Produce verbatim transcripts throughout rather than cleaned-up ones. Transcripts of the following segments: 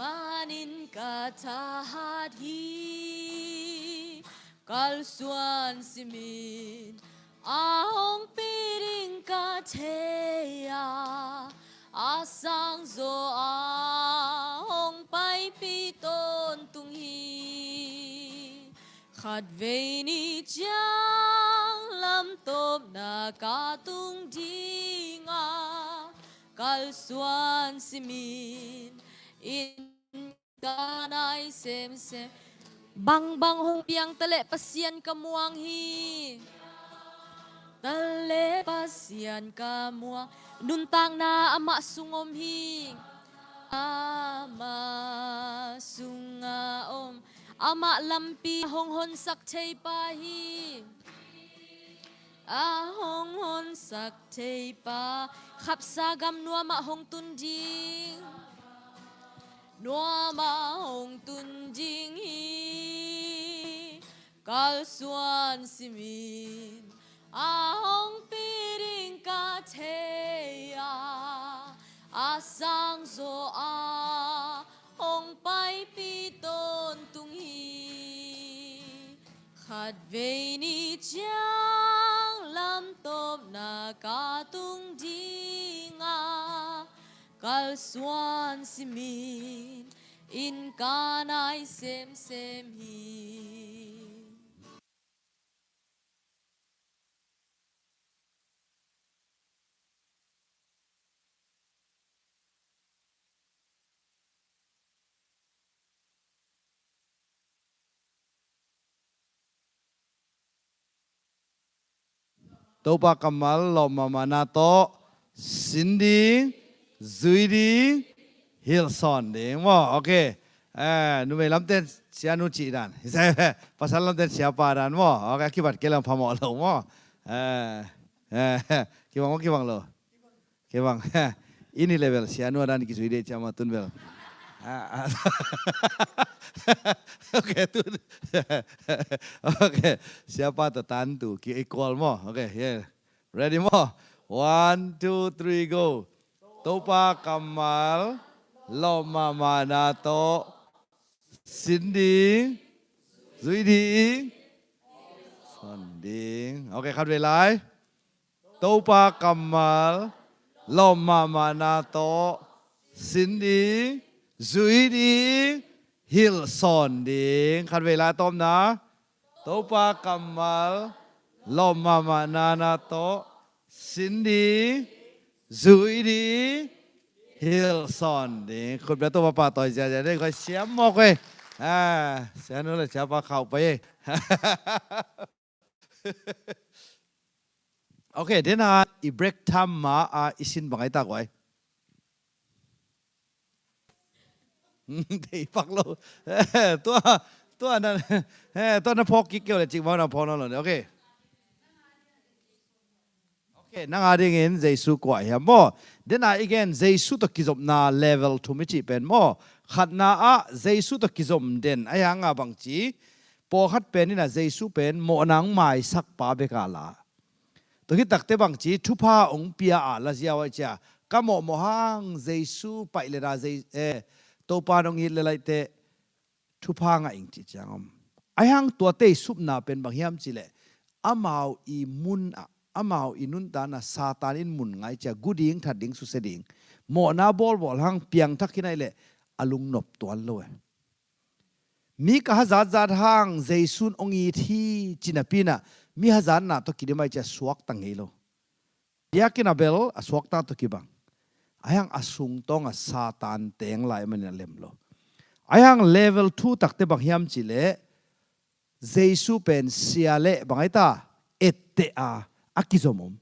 Manin ka thahat hi, kalsuan simin a hong pi ding ka thei a, a sangzaw a hong paipih tawntung hi. Khatvei ni ciang lamtawpna ka tung ding a, kalsuan simin inn ka nai semsem. Bangbang hong piang taleh Pasian ka muang hi. Taleh Pasian ka muang. Nuntakna amah sung om hi. Amah sungah om. Amah lampi hong honsak thei pa hi. A hong honsak thei pa, khapsa gam nuamah hong tun ding. Nuamah hong tun ding hi. Kalsuan simin a hong pi ding ka thei a, a sangzaw a hong paipih tawntung hi. Khatvei ni ciang lamtawpna ka tung ding a, kalsuan simin inn ka nai semsem hi. Topa kammal lawm mahmahna tawh sin ding, zui ding, hilhsawn ding maw? Ok. Eh, numei lamten sianu cih dan. Pasal lamten siapa dan maw? Ok, a kibat kei lam phamawh lo maw? Eh, eh, kibang maw, kibang lo? Kei bang. Ini level sianu a dan kizui dih ciama tun bel. Ah, ah. Ok, tun. Ok, siapa tawh tan tu ki equal maw? Ok, yeah. Ready maw? One, two, three, go. Topa kammal lawm mahmahna tawh sin ding, zui ding, hilhsawn ding. Ok, khatvei lai. Topa kammal lawm mahmahna tawh sin ding, zui ding, hilhsawn ding. Khatvei lai a tawpna. Topa kammal lawm mahmahna tawh sin ding, zui ding, hilhsawn ding. Khutbia Topa pahtawi ziazia ding. Koi siam mawk ei. Ah, sianu le siapa khauh pai ei. Ok, dena i break time ma a i sin bang ai ta guai. Dei pak lo. Tua, tua na, tua na phawk kik keu le cik mau na phawk nawn lo. Ok. Ok, nang a dingin Jesu kua hiam maw? Dena i gen Jesu tawh kizopna level thum i cih pen maw? Khatna ah Jesu tawh kizom den a hiang a bangci. Pawlkhat pen ina Jesu pen mawhna hong maisakpa bek a la. Tua khit takte bangci thupha hong pia a la ziau ai cia. Ka mawhmawh hang Jesu paih le da Jei-, eh, Topa nong it le laihte thupha ngah ing cih ciang om. Ai hang tua teisupna pen bang hiam cileh. Amau i mun ah, amau i nuntakna Satan in mun ngai cia gu ding, that ding, susia ding. Mawhna bawlbawl hang piangthak khin ai leh a lungnop tuan lo eh. Mi ka hazatzat hang Jesu'n hong it hi cinapi inah mi hazatna tawh kidim ai cia suakta ngei lo. Biakinn a bel a suakta tawh kibang. Ai hang a sungtawng a Satan teng lai manin a lem lo. Ai hang level two takte bang hiam cileh Jesu pen sia leh bang ai ta etteh a a kizom om.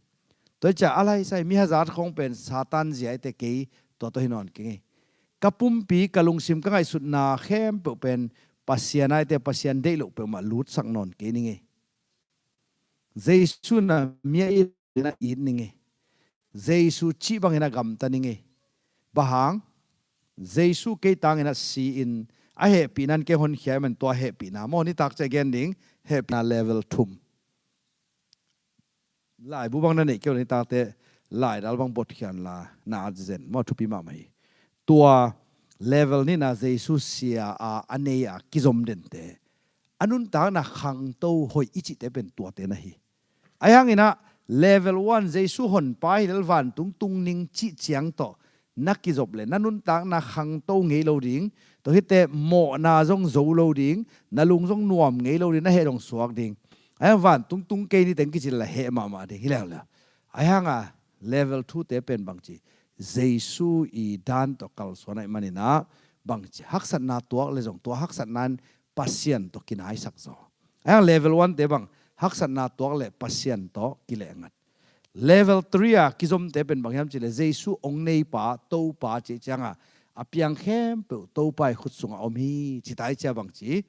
Tua i cia a lai sai mi hazat khawng pen Satan zia ai te kei tua tawh hi nawn kei ngei. Ka pumpi, ka lungsim, ka ngaihsutna khempeuh pen Pasian ai te Pasian deih loh peuhmah lutsak nawn kei ni ngei. Jesu na mi a it na it ni ngei. Jesu cih bangin a gamta ni ngei. Bang hang? Jesu kei tangin a si-in a hehpihna in kei honkhia i man tua hehpihna maw nitak cia gen ding hehpihna level thum. Laibu bang na neih keu nitakte laidal bang botkhian la na at zen maw thupi mahmah hi. Tua Level nihna Jesu sia a, a nei a kizom dente, a nuntakna khangto hoih i cihte pen tuate na hi. Ahi hanginah level one Jesu honpa hi lel vantung tung ning cih ciang tawh na kizop le na nuntakna khangto ngei lo ding, tua khit teh mawhna zong zo lo ding, na lung zong nuam ngei lo ding, na heh zong suak ding. Ahi hang vantung tung kei ni teng kici le heh mahmah ding hi leuleu. Ahi hanga level two te pen bangci, Jesu i dan tawh kalsuan ahih maninah bangci, haksatna tuak le zong tua haksatna in Pasian tawh kinaisak zaw. Ahi hang level one te bang haksatna tuak le Pasian tawh kilehngat. Level three a kizomte pen bang hiam cih le Jesu ong neipa, Topa cih cianga a piang khempeuh Topa i khut sungah om hi ci ta i cia bangci,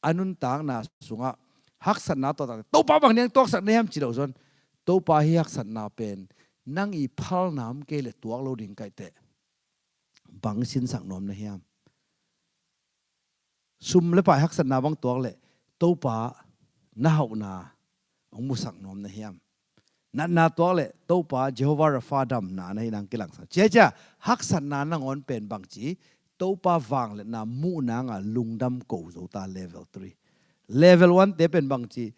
a nuntakna sungah haksatna tuaktak, Topa bang niang tuaksak na hiam ci lo zon. Topa hi haksatna pen nang i phalna om kei le tuak lo ding kaih teh bang sinsak nuam na hiam? Sum le pai haksatna bang tuak le Topa na hauhna hong musak nuam na hiam? Natna tuak le Topa Jehovah Rapha damna na hi nang kilangsak. Cia cia haksatna nangawn pen bangci, Topa vangliatna muh nanga lungdam ko zo ta level three. Level one te pen bangci,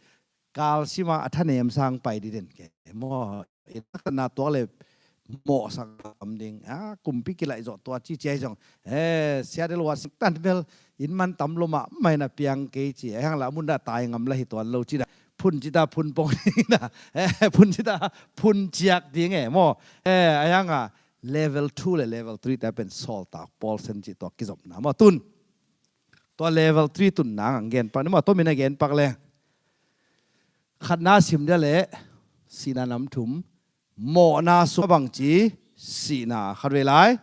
kalsima a thanem sang pai di den ke maw? Haksatna tuak le mawhsak am ding a, kumpi kilaih zawh tua ci ciai zong, eh, siadel wa sik tan bel in man tam lo mahmah in a piang kei ci. Ahi hang la mun dah tai ngam la hi tuan lo ci dah phun ci ta phun pong ding dah, eh, phun ci ta phun ciak ding e maw? Eh, ahi hanga level two le level three te pen sawltak Paul sen ci tua kizopna maw tun. Tua level three tun nang ang gen pak ni maw, tua min a gen pak le. Khatna sim dia le sihna nam thum. Mawhna sungah bangci sihna khat vei lai.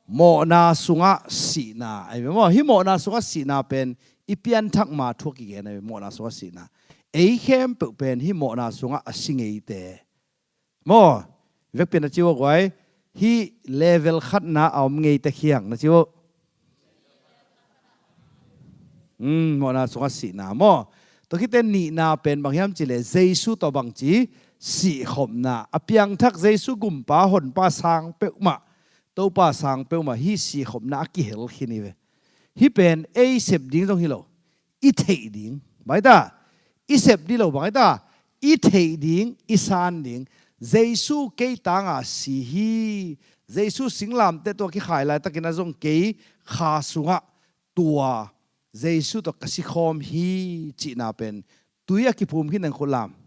Mawhna sungah sihna. Ai maw, hi mawhna sungah sihna pen i pianthak ma thuak i gen ai, mawhna sungah sihna. Ei khempeuh pen hi mawhna sungah a si ngeite. Maw, vekpi na ci uh a guai, hi level khatna a om ngeite khiang na ci uh. Hmm, mawhna sungah sihna maw. Tua khite nihna pen bang hiam cih le Jesu tawh bangci sihkhopna, a piangthak Jesu gumpa honpa sang peuhmah, Topa sang peuhmah hi sihkhopna a kihel khin hi ve. Hi pen ei sep ding zong hi lo, i theih ding. Bang hi ta? I sep dih lo bang hi ta? I theih ding, i san ding. Jesu kei tanga si hi. Jesu singlamteh tawh kikhai laitakin a zong kei kha sungah tua Jesu tawh ka si khawm hi cihna pen tui a kiphum khin nang khut lam.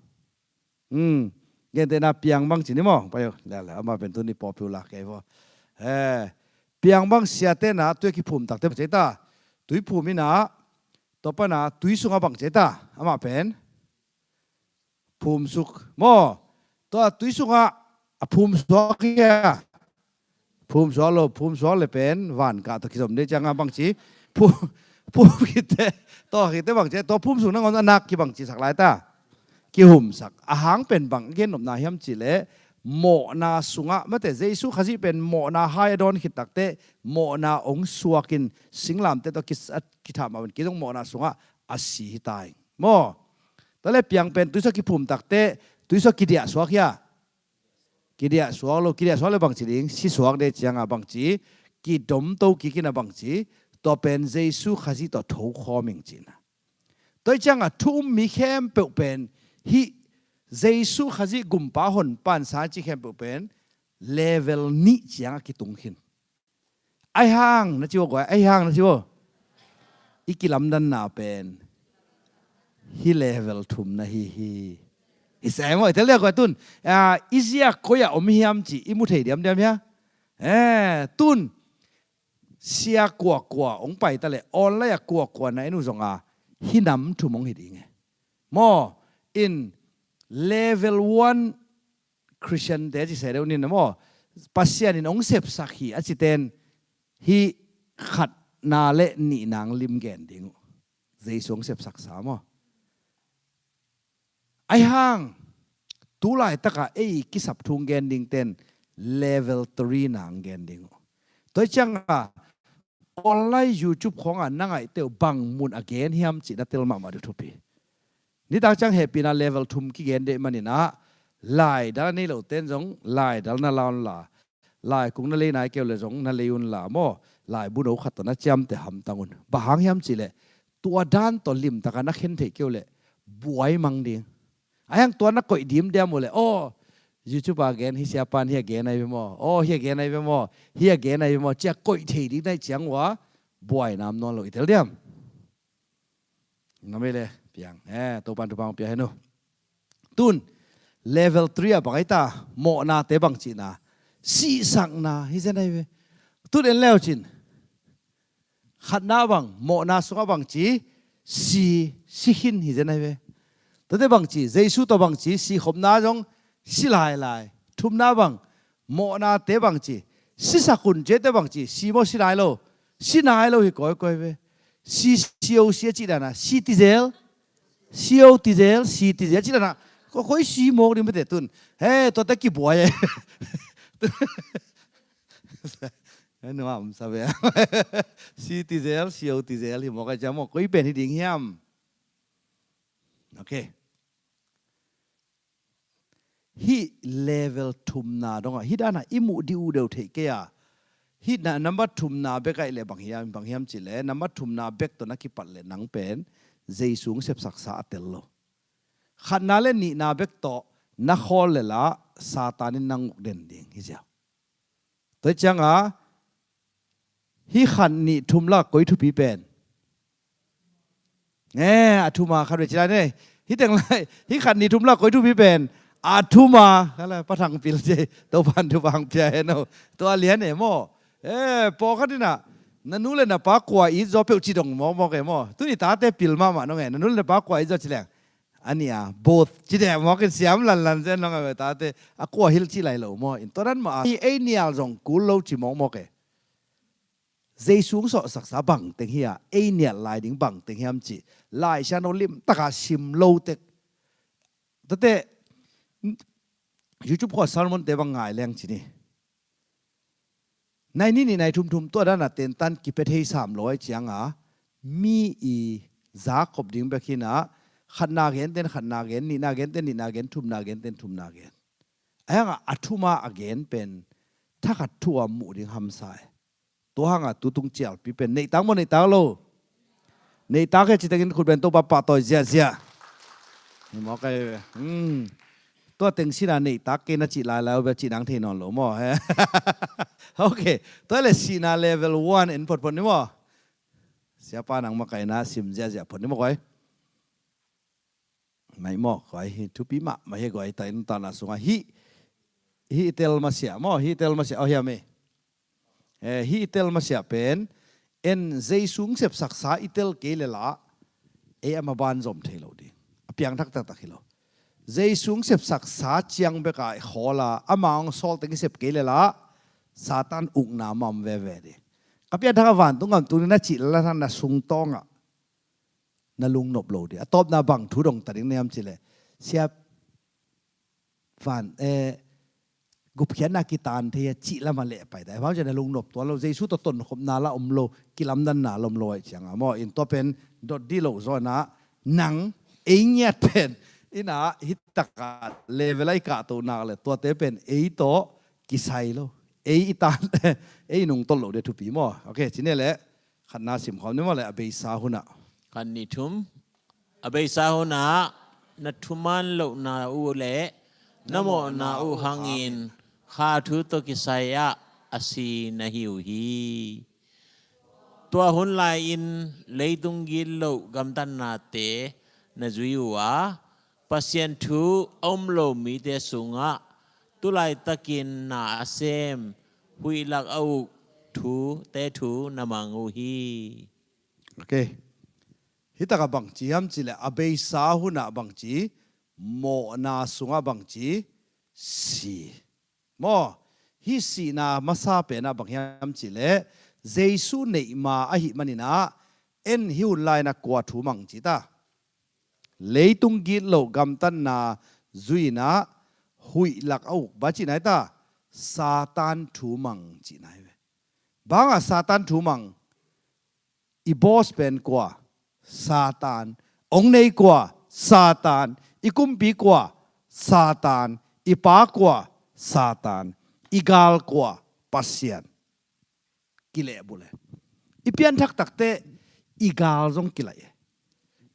Hmm. Gentehna piang bang ci ni maw? Pai uh. Leh, leh, amah pen tuni popular kei vaw. Eh, piang bang siatena tui a kiphum takte bang ci ta. Tui phum ina, tua pana tui sunga bang ci ta. Amah pen phum suk maw. Tua tui sunga a phum suak hia. Phum suak lo, phum suak le pen van kah tawh kizom dei cianga bangci phum, phum khite, tua khite bangci, tua phum sung nangawn a nak kibangci sak lai ta. Kihumsak. A hang pen bang gen nopna hiam cih leh mawhna sungah mate Jesu Khazih pen mawhna hai a dawn khit takteh mawhna ong suakin singlamteh tawh kis-, a kithah mah pen kei zong mawhna sungah a si hi ta ing. Maw? Tua le piang pen tuisuak kiphum takteh tuisuak kidiah suak hia. Kidiah suak lo, kidiah suak le bangci ding, si suak dei cianga bangci, kidomto kikina bangci, tua pen Jesu Khazih tawh tho khawm ing cihna. Tua cianga thu um mi khempeuh pen, hih Jesu Khazih gumpa honpa in sa ci khempeuh pen, level nih cianga kitung khin. Ahi hang na ci uh a guai, ahi hang na ci uh. I kilamdanna pen hi level thum na hi hi. I sai maw, i tel dia guai tun. Ah, i ziak koi-ah om hiam ci i mu thei diamdiam hia. Eh, tun sia kuakua ong pai ta le online-ah kuakua na en uh zonga hi nam thum ong hi ding e. Maw, in level one Christian te ci se deuh nin maw, Pasian in ong sepsak hi a citen hi khatna le nihna lim gen ding uh. Jesu ong sepsak sa maw. Ahi hang tu laitaka ei kisap thu ong gen ding ten level three na ong gen ding uh. Tua cianga online YouTube khawngah na ngaihte uh bang mun a gen hiam cih na tel mahmah ding thupi. Nitak ciang hehpihna level thum kigen deh maninah laidal a nei lo ten zong laidal na la unla, Laikung na lei nai kei uh leh zong na lei un la maw, laibu no khat tawh na ciamteh hamtang un. Bang hang hiam cih leh tua dan tawh limtakin na khen theih kei uh leh buai mang ding. Ahih hang tua na koih dimdiam uh leh, aw, YouTube ah gen, hih siapa in hih a gen ahi ve maw, aw, hih a gen ahi ve maw, hih a gen ahi ve maw, ci-a koih thei ding na hih ciang uh a, buaina om nawn lo, i tel diam? Nam ei le piang, eh, Topa'n thupha hong pia hen uh. Tun level three ah bang hi ta, mawhnate bang cihna, sihsakna hi zen ahi ve. Tun en leu cin, khatna bang, mawhna sungah bang ci, si, si khin hi zen ahi ve. Tuate bang ci, Jesu tawh bang ci, sikhopna zong si lailai. Thumna bang, mawhnate bang ci, sisak un cihte bang ci, si maw, si nai lo, si nai lo hi kawikawi ve. Si, si o, si a cih dan a, si tizel, si o tizel, si tizel cih dan a, ko, koi si mawk ding mete tun. He, tuate kibuai e. Nua om sa ve. Si tizel, si o tizel hi mawk a, ciang maw, koi pen hi ding hiam? Ok. Hih level thumna dongah, hih danah i muh dih uh deuh theih kei a. Hih na, number thumna bek ah i leh bang hiam, bang hiam cih leh, number thumna bek tawh na kipat leh nang pen Jesu hong sepsaksa a tel lo. Khatna le nihna bek tawh na khawl leh lah Satan in nang uk den ding hi ziau. Tua hi cianga, hih khat nih thum lak koi thupi pen? Eh, a thum a, khat ve ci lai ne. Hih teng lai, hih khat nih thum lak koi thupi pen? A thum a, khat lai, Pa Thang Pil ci, Topa'n thupha hong pia hen uh. Tua lian e maw. Eh, pawlkhat in ah, na nu le na pa kua it zaw peuh ci dong mawkmawk e maw. Tuni tate pil mahmah nong e, na nu le na pa kua it zaw ci leng. A nih a, both ci deh mawk in siam lanlan zen nong a ve tate. A kua hilh ci lai lo maw. In tua dan mah a, ei nial zong kul lo ci mawkmawk e. Jesu hong sawlsaksa bangteng hi a, ei nial lai ding bangteng hiam cih Lai Siangtho limtak a sim lo tek. Tuate YouTube khua sermon-te bang ngai leng ci ni. Nai nih nih, nai thum thum, tua dan a tentan kipia thei sam lo ahih cianga, mi i zak khop ding bek hi in ah, khatna genten khatna gen, nihna genten nihna gen, thumna genten thumna gen. Ahih hang a, a thum a a gen pen thakhat thu a muh ding hamsa e. Tua hang a tutung cialpi pen neihtak maw, neihtak lo? Neihtak hi a, cih tengin khut beng, Topa pahtawi ziahziah. Hi mawk ei ve. Hmm. Tua teng sin a neihtak kei na cih lailai uh bia cih nang thei nawn lo maw. Ok. Tua leh sihna level one en photphot ni maw. Siapa nang makaihna sim ziahziah phot ni maw koi. Mai maw, koi hi thupi mahmah hi, koi ta in tana sungah hih, hih i tel masiah maw, hih i tel masiah, aw hiam e. Eh, hih i tel masiah pen, en Jesu hong sepsaksa i tel kei leh lah, ei a maban zom thei lo ding. A piangthak taktak hi lo. Jesu hong sepsaksa ciang bek a i khawl a, ama hong sawl teng i sep kei leh lah, Satan ukna mah om veve ding. Ka piangthak a vantung gam tuni na cih leh lah na sungtawng ah na lungnop lo ding. A tawpna bang thu dong ta ding na hiam cih leh, sia van, eh, gupkhiatna kitan thei a cih lam a leh pai ta. Bang ci na lungnop tuan lo, Jesu tawh tonkhopna lah om lo, kilamdanna lah om lo ahih cianga maw. In tua pen dot dih loh zaw in ah, nang ei ngiat pen in ah, hih tak a level a i kahtoh nak leh tuate pen ei tawh kisai lo. Ei i tan, ei i nungtolh loh ding a thupi maw. Ok, ci ni leh. Khatna sim khawm ni maw leh, a beisa hun ah. Khat, nih, thum. A beisa hun ah na thuman lohna uh leh na mawhna uh hangin kha thu tawh kisai ah a si na hi uh hi. Tua hun lai-in leitung gitloh gamtatnate na zui uh a, Pasian thu a um lo mite sungah tu laitakin na a sem, huih lak a uk thute thu na mang uh hi. Ok. Hih takah bangci hiam cih leh, a beisa hunah bangci, mawhna sungah bangci, si. Maw, hih sihna masa penah bang hiam cih leh, Jesu neih ma ahih manin ah, en hih hun lai-in ah kua thu mang ci ta. Leitung gitloh gamtatna zui-in ah, huih lak a uk, bang cihna hi ta, Satan thu mang cihna hi ve. Bang hang Satan thu mang? I boss pen kua? Satan. Hong nei kua? Satan. I kumpi kua? Satan. I pa kua? Satan. I gal kua? Pasian kilehbulh e. I pianthak takteh i gal zong kilaih e.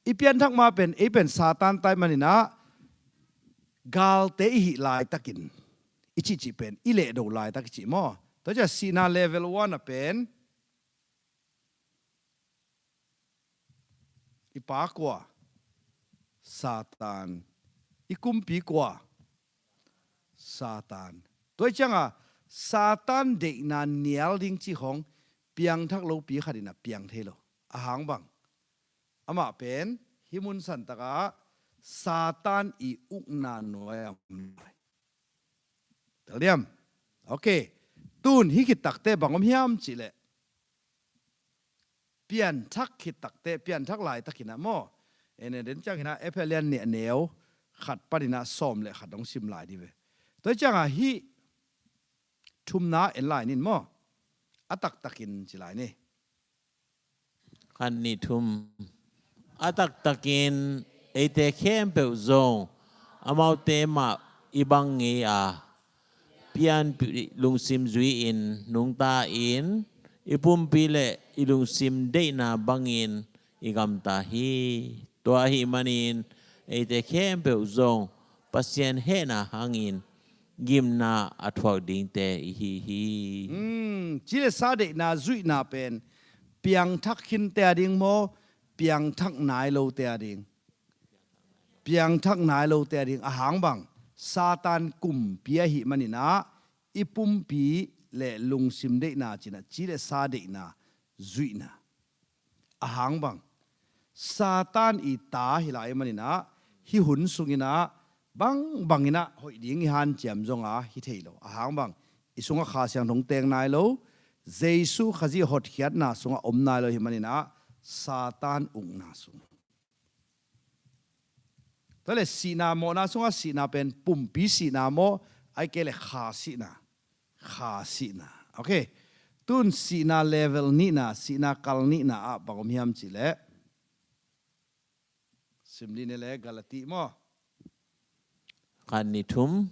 I pianthak ma pen ei pen Satan tai maninah galte i hih laitakin i cihcih pen i lehdo laitak i cih maw? Tua ciah sihna level one a pen i pa kua? Satan. I kumpi kua? Satan. Tua cianga Satan deihna nial ding cih khong piangthak lopi khat inah piang thei lo. A hang bang? Amah pen hih mun santakah Satan i ukna nuai a om lai. Tel diam? Ok. Tun hih khit takteh bang om hiam cihleh pianthak khit takteh, pianthak laitakinah maw? En en den cianginah Efesa lian nih a neu khat paninah sawm le khat hong sim lai dih ve. Tua ciangah hih thumna en lai nin maw? A taktakin ci lai ni. Khat nih thum. A taktakin eite khempeuh zong amaute mah i bang ngei a pianpih lungsim zui-in nungta in i pumpi le i lungsim deihna bangin i gamta hi. Tua ahih manin eite khempeuh zong Pasian hehna hangin gimna a thuak dingte i hi hi. Hmm, ci le sa deihna zuihna pen piangthak khinte a ding maw, piangthak nai lote a ding? Piangthak nai lote a ding. A hang bang? Satan kumpi ahih maninah i pumpi le lungsim deihna cinah ci le sa deihna zuihna. A hang bang? Satan i ta hi lai maninah hih hun sunginah bangbanginah hoih ding i hanciam zonga hi thei lo. A hang bang? I sungah Kha Siangtho teng nai lo, Jesu Khazih hotkhiatna sungah om nai lo hi maninah Satan ukna sung. Tua le sihna mawhna sungah sihna pen pumpi sihna maw, ai kei le kha sihna? Kha sihna. Ok. Tun sihna level nihna, sihna kal nihna ah bang om hiam cihleh sim dih ni le Galati maw? Khat nih thum.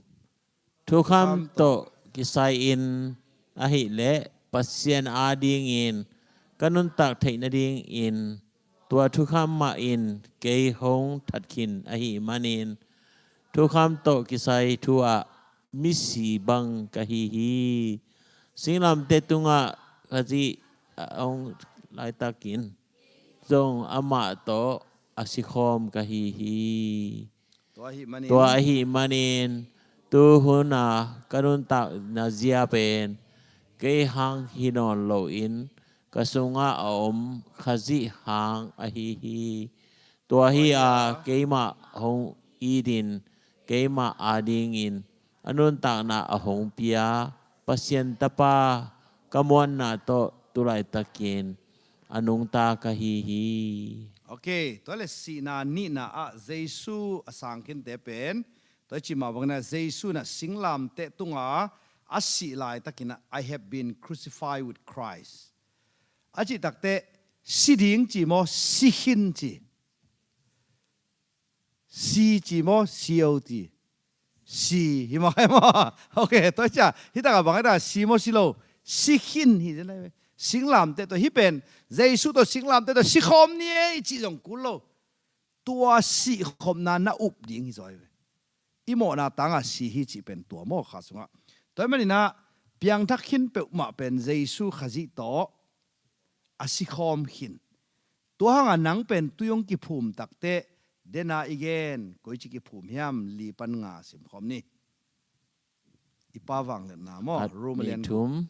Thukham tawh kisai-in ahileh Pasian adingin ka nuntak theih nadingin tua thukham mah in kei hong thatkhin ahih manin thukham tawh kisai thu-ah misi bang ka hi hi. Singlamteh tungah Khazih a hong laitakin zong amah tawh a sikhawm ka hi hi. Tua ahih manin, tua ahih manin tu hun a ka nuntakna zia pen kei hang hi nawn loin ka sungah a om Khazih hang ahi hi. Tua hi a keimah hong itin keimah adingin a nuntakna a hong pia Pasian Tapa ka muanna tawh tulaitakin a nungta ka hi hi. Ok, tua le sihna nihna ah Jesu a sangkhinte pen tua i cih mah bangin ah Jesu in ah singlamteh tunga a sih laitakin ah, "I have been crucified with Christ." A cih takteh si ding ci maw, si khin ci? Si ci maw, si o ci? Si hi mah, hi mah. Ok, tua ciah hih takah bang hi ta, si maw si lo? Si khin hi. Singlamteh tawh hih pen Jesu tawh singlamteh tawh sikhawm ni ei cih zong kul lo. Tua sihkhopna na up ding hi zaw hi ve. I mawhna tangah si hi cih pen tua maw kha sungah. Tua ahih manin ah piangthak khin peuhmah pen Jesu Khazih tawh a sikhawm khin. Tua hangah nang pen tui hong kiphum takteh dena i gen, koici kiphum hiam, li pan nga simkhawm ni. I Pa vangliatna maw? Khat, Roma nih, lian thum.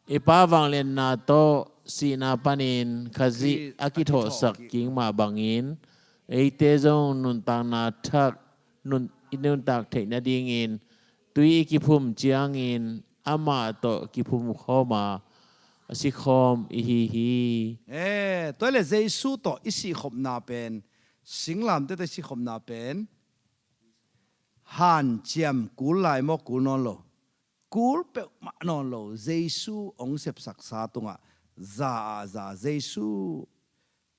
I Pa vangliatna tawh sihna panin Khazih a kithawhsak kik mah bangin eite zong nuntakna thak, nun, i nuntak theih nadingin tui i kiphum ciangin amah tawh kiphum khawm a, a sikhawm i hi hi. Eh, tua le Jesu tawh i sihkhopna pen, singlamteh tawh i sihkhopna pen hanciam kul lai maw, kul nawn lo? Kul peuhmah nawn lo. Jesu hong sepsaksa tungah za a za, Jesu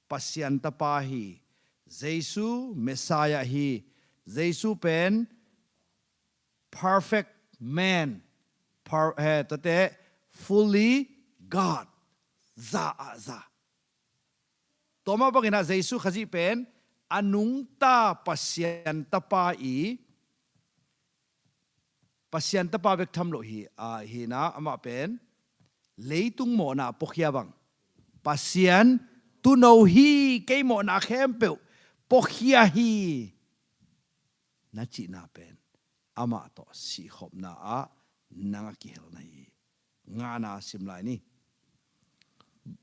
Pasian Tapa hi, Jesu Messiah hi, Jesu pen perfect man, per, he, tuate fully God. Za ah za. Tua mah bangin ah Jesu Khazih pen a nungta Pasian Tapa i, Pasian Tapa bek tham lo hi, a, hi na, amah pen leitung mawhna puakhia bang, Pasian tuuno hi, kei mawhna khempeuh puakhia hi, na cihna pen amah tawh sihkhopna ah nang a kihelna hi. Ngana sim lai ni.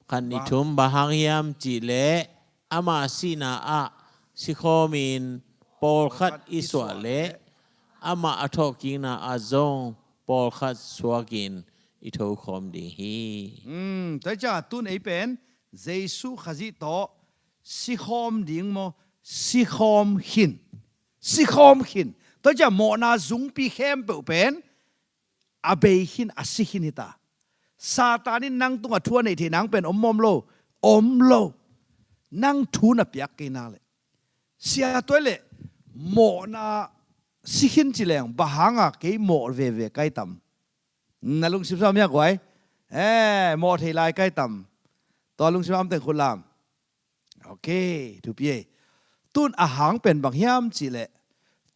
Khat, nih, thum. Bang hang hiam cihleh amah sihna ah sikhawmin pawlkhat i suah leh amah a thawhkikna ah zong pawlkhat suakin i thokhawm ding hi. Hmm, tua ciang tun ei pen Jesu Khazih tawh sikhawm ding maw, sikhawm khin. Sikhawm khin. Tua ciang mawhna zungpi khempeuh pen a bei khin, a si khin hita. Satan in nang tungah thu a neih theih nang pen om maw, om lo? Om lo. Nang thu na piak kei nak leh. Sia, tua leh mawhna si khin ci leng, bang hanga kei mawh veve kai tam? Na lungsim sung ah om hia guai? Eh, mawh thei lai kai tam? Tua lungsim ah om teng khut lam. Ok, thupi ei. Tun a hang pen bang hiam cihleh,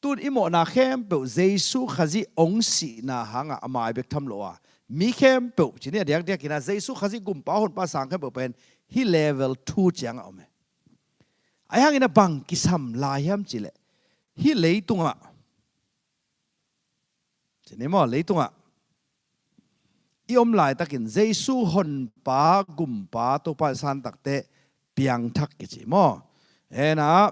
tun i mawhna khempeuh Jesu Khazih hong sihna hangah a mai bek tham lo a, mi khempeuh, ci ni, a diakdiakin ah Jesu Khazih gumpa, honpa, sang khempeuh pen hih level two ciangah om e. Ahi hangin ah bang kisam lai hiam cihleh, hih leitungah, ci ni maw, leitungah i om laitakin Jesu honpa, gumpa, Topa i san takteh piangthak kici maw? Ena,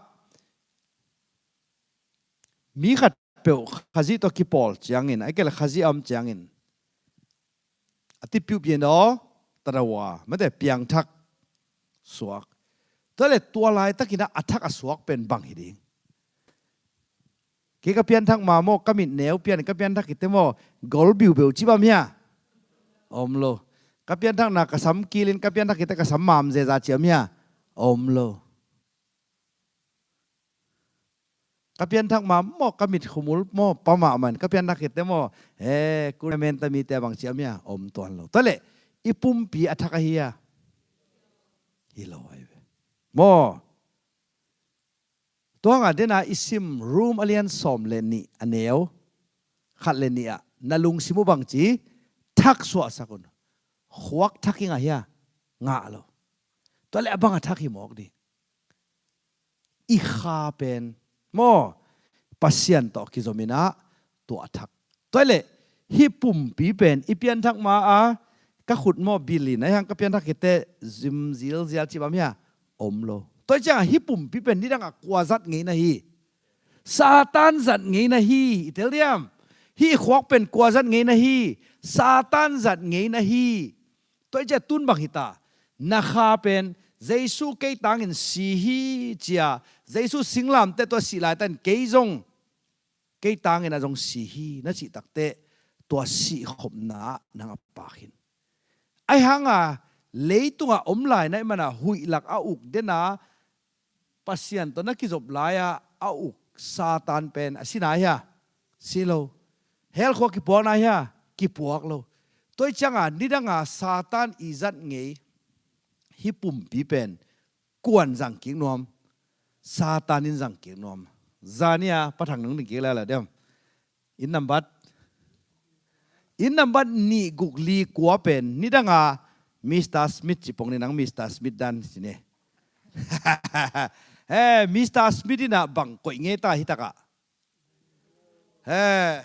mi khatpeuh Khazih tawh kipawl ciangin, ahih kei leh Khazih a om ciangin a tipiupian aw, tadawa, mate, piangthak suak. Tua leh tua laitakin ah a thak a suak pen bang hi ding? Kei ka pianthak ma maw, ka mit neu pian, ka pianthak khit teh maw, gol biubeu ci bang om hia? Om lo. Ka pianthak na ka sam kilin, ka pianthak khit teh ka sam mam zeza ci om hia? Om lo. Ka pianthak ma maw, ka mit khumul maw, pa mahmah in, ka pianthak khit teh maw, eh, kul men ta mite bang ci om hia? Om tuan lo. Tua leh i pumpi a thak ahi hia? Hi lo ahi ve. Maw? Tua nga dena i sim Rom a lian sawm le nih, a neu khat le nih ah, na lungsim uh bang ci? Thak suahsak un. Khuak thak hi ngah hia? Ngah lo. Tua leh a bang a thak hi mawk ding? I kha pen maw, Pasian tawh kizom in ah tua a thak. Tua leh hih pumpi pen i pianthak ma a, ka khut maw, bilin, ahi hang ka pianthak khit teh zim zilzial ci bang om hia? Om lo. Tua ciangah hih pumpi pen nidangah kua zat ngei na hi? Satan zat ngei na hi. I tel diam? Hih i khuak pen kua zat ngei na hi? Satan zat ngei na hi. Tua ciang tun bang hita? Na kha pen Jesu kei tangin si hi, ci a, Jesu singlamteh tawh a sih laitakin kei zong, kei tangin a zong si hi na cih takteh, tua sihkhopna ah nang a pak khin. Ahi hanga leitungah om lai na hih mana huih lak a uk dena Pasian tawh na kizop lai-a a uk Satan pen a si nai hia? Si lo. Hell khua kipuak nai hia? Kipuak lo. Tua ciangah nidanga Satan i zat ngei hih pumpi pen kuan zang kik nuam? Satan in zang kik nuam. Zani-a Pa Thang nung ding kik lai la diam? Inn nambat, inn nambat nih, guk, li, kua pen nidanga Mister Smith ci pong ni, nang Mister Smith dan si ni. He, Mister Smith in ah bang koih ngei ta hih takah? He,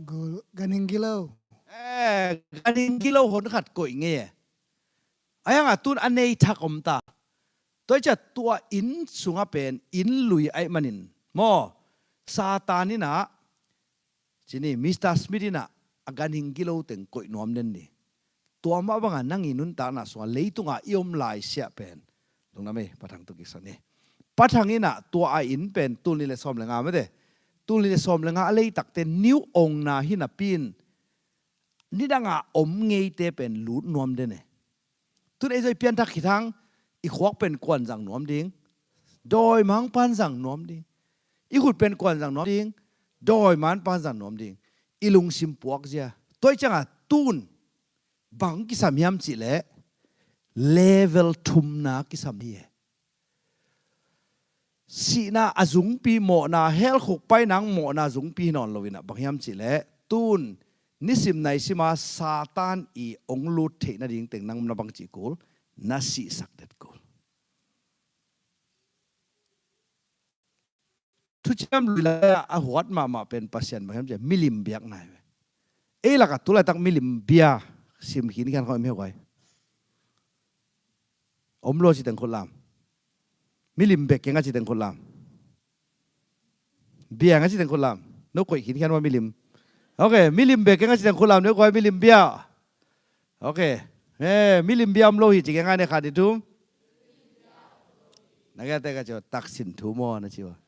gul, ganhing gilo. He, ganhing gilo hon khat koih ngei. Ahi hanga tun a nei thak om ta. Tua ciang tua inn sungah pen inn lui ahih manin maw, Satan in ah, ci ni, Mister Smith in ah a ganhing gilo teng koih nuam den ni. Tua mah banga nang i nuntakna sungah, leitunga i om laisiah pen, lungdam ei, Pa Thang tungkiksak ni. Pa Thang in ah tua a inn pen tul nih le sawm le nga mate, tul nih le sawm le nga a lei takteh new owner hi napi-in nidanga om ngeite pen lut nuam den e. Tun ei zong i pianthak khit hang, i khuak pen kuan zang nuam ding? Dawimangpa'n zang nuam ding. I khut pen kuan zang nuam ding? Dawimangpa'n zang nuam ding. I lungsim puak zia. Tua ciangah tun Bang kisam hiam cihleh level thumna kisam hi e. Sihna a zungpi mawhna, hell khuk paina mawhna zungpi hi nawn lo inah bang hiam cihleh tun nisim naisima Satan i ong lut theih nading teng nang na bang cih kul, na sihsak det kul. Thuciam Lui lai-ah a huat mahmah pen Pasian bang hiam cihleh milim biakna hi ve. Ei lakah tulaitak milim bia sim khin khian khawng em hi guai. Om lo ci teng khut lam. Milim bek keng a ci teng khut lam. Bia nga ci teng khut lam. No koih khin khian ma milim. Ok, milim bek keng a ci teng khut lam, no koih milim bia. Ok. Eh, milim bia om lo hi ci keng a ne khat ni tum. Na kei te ka ci taksin thu maw na ci wa.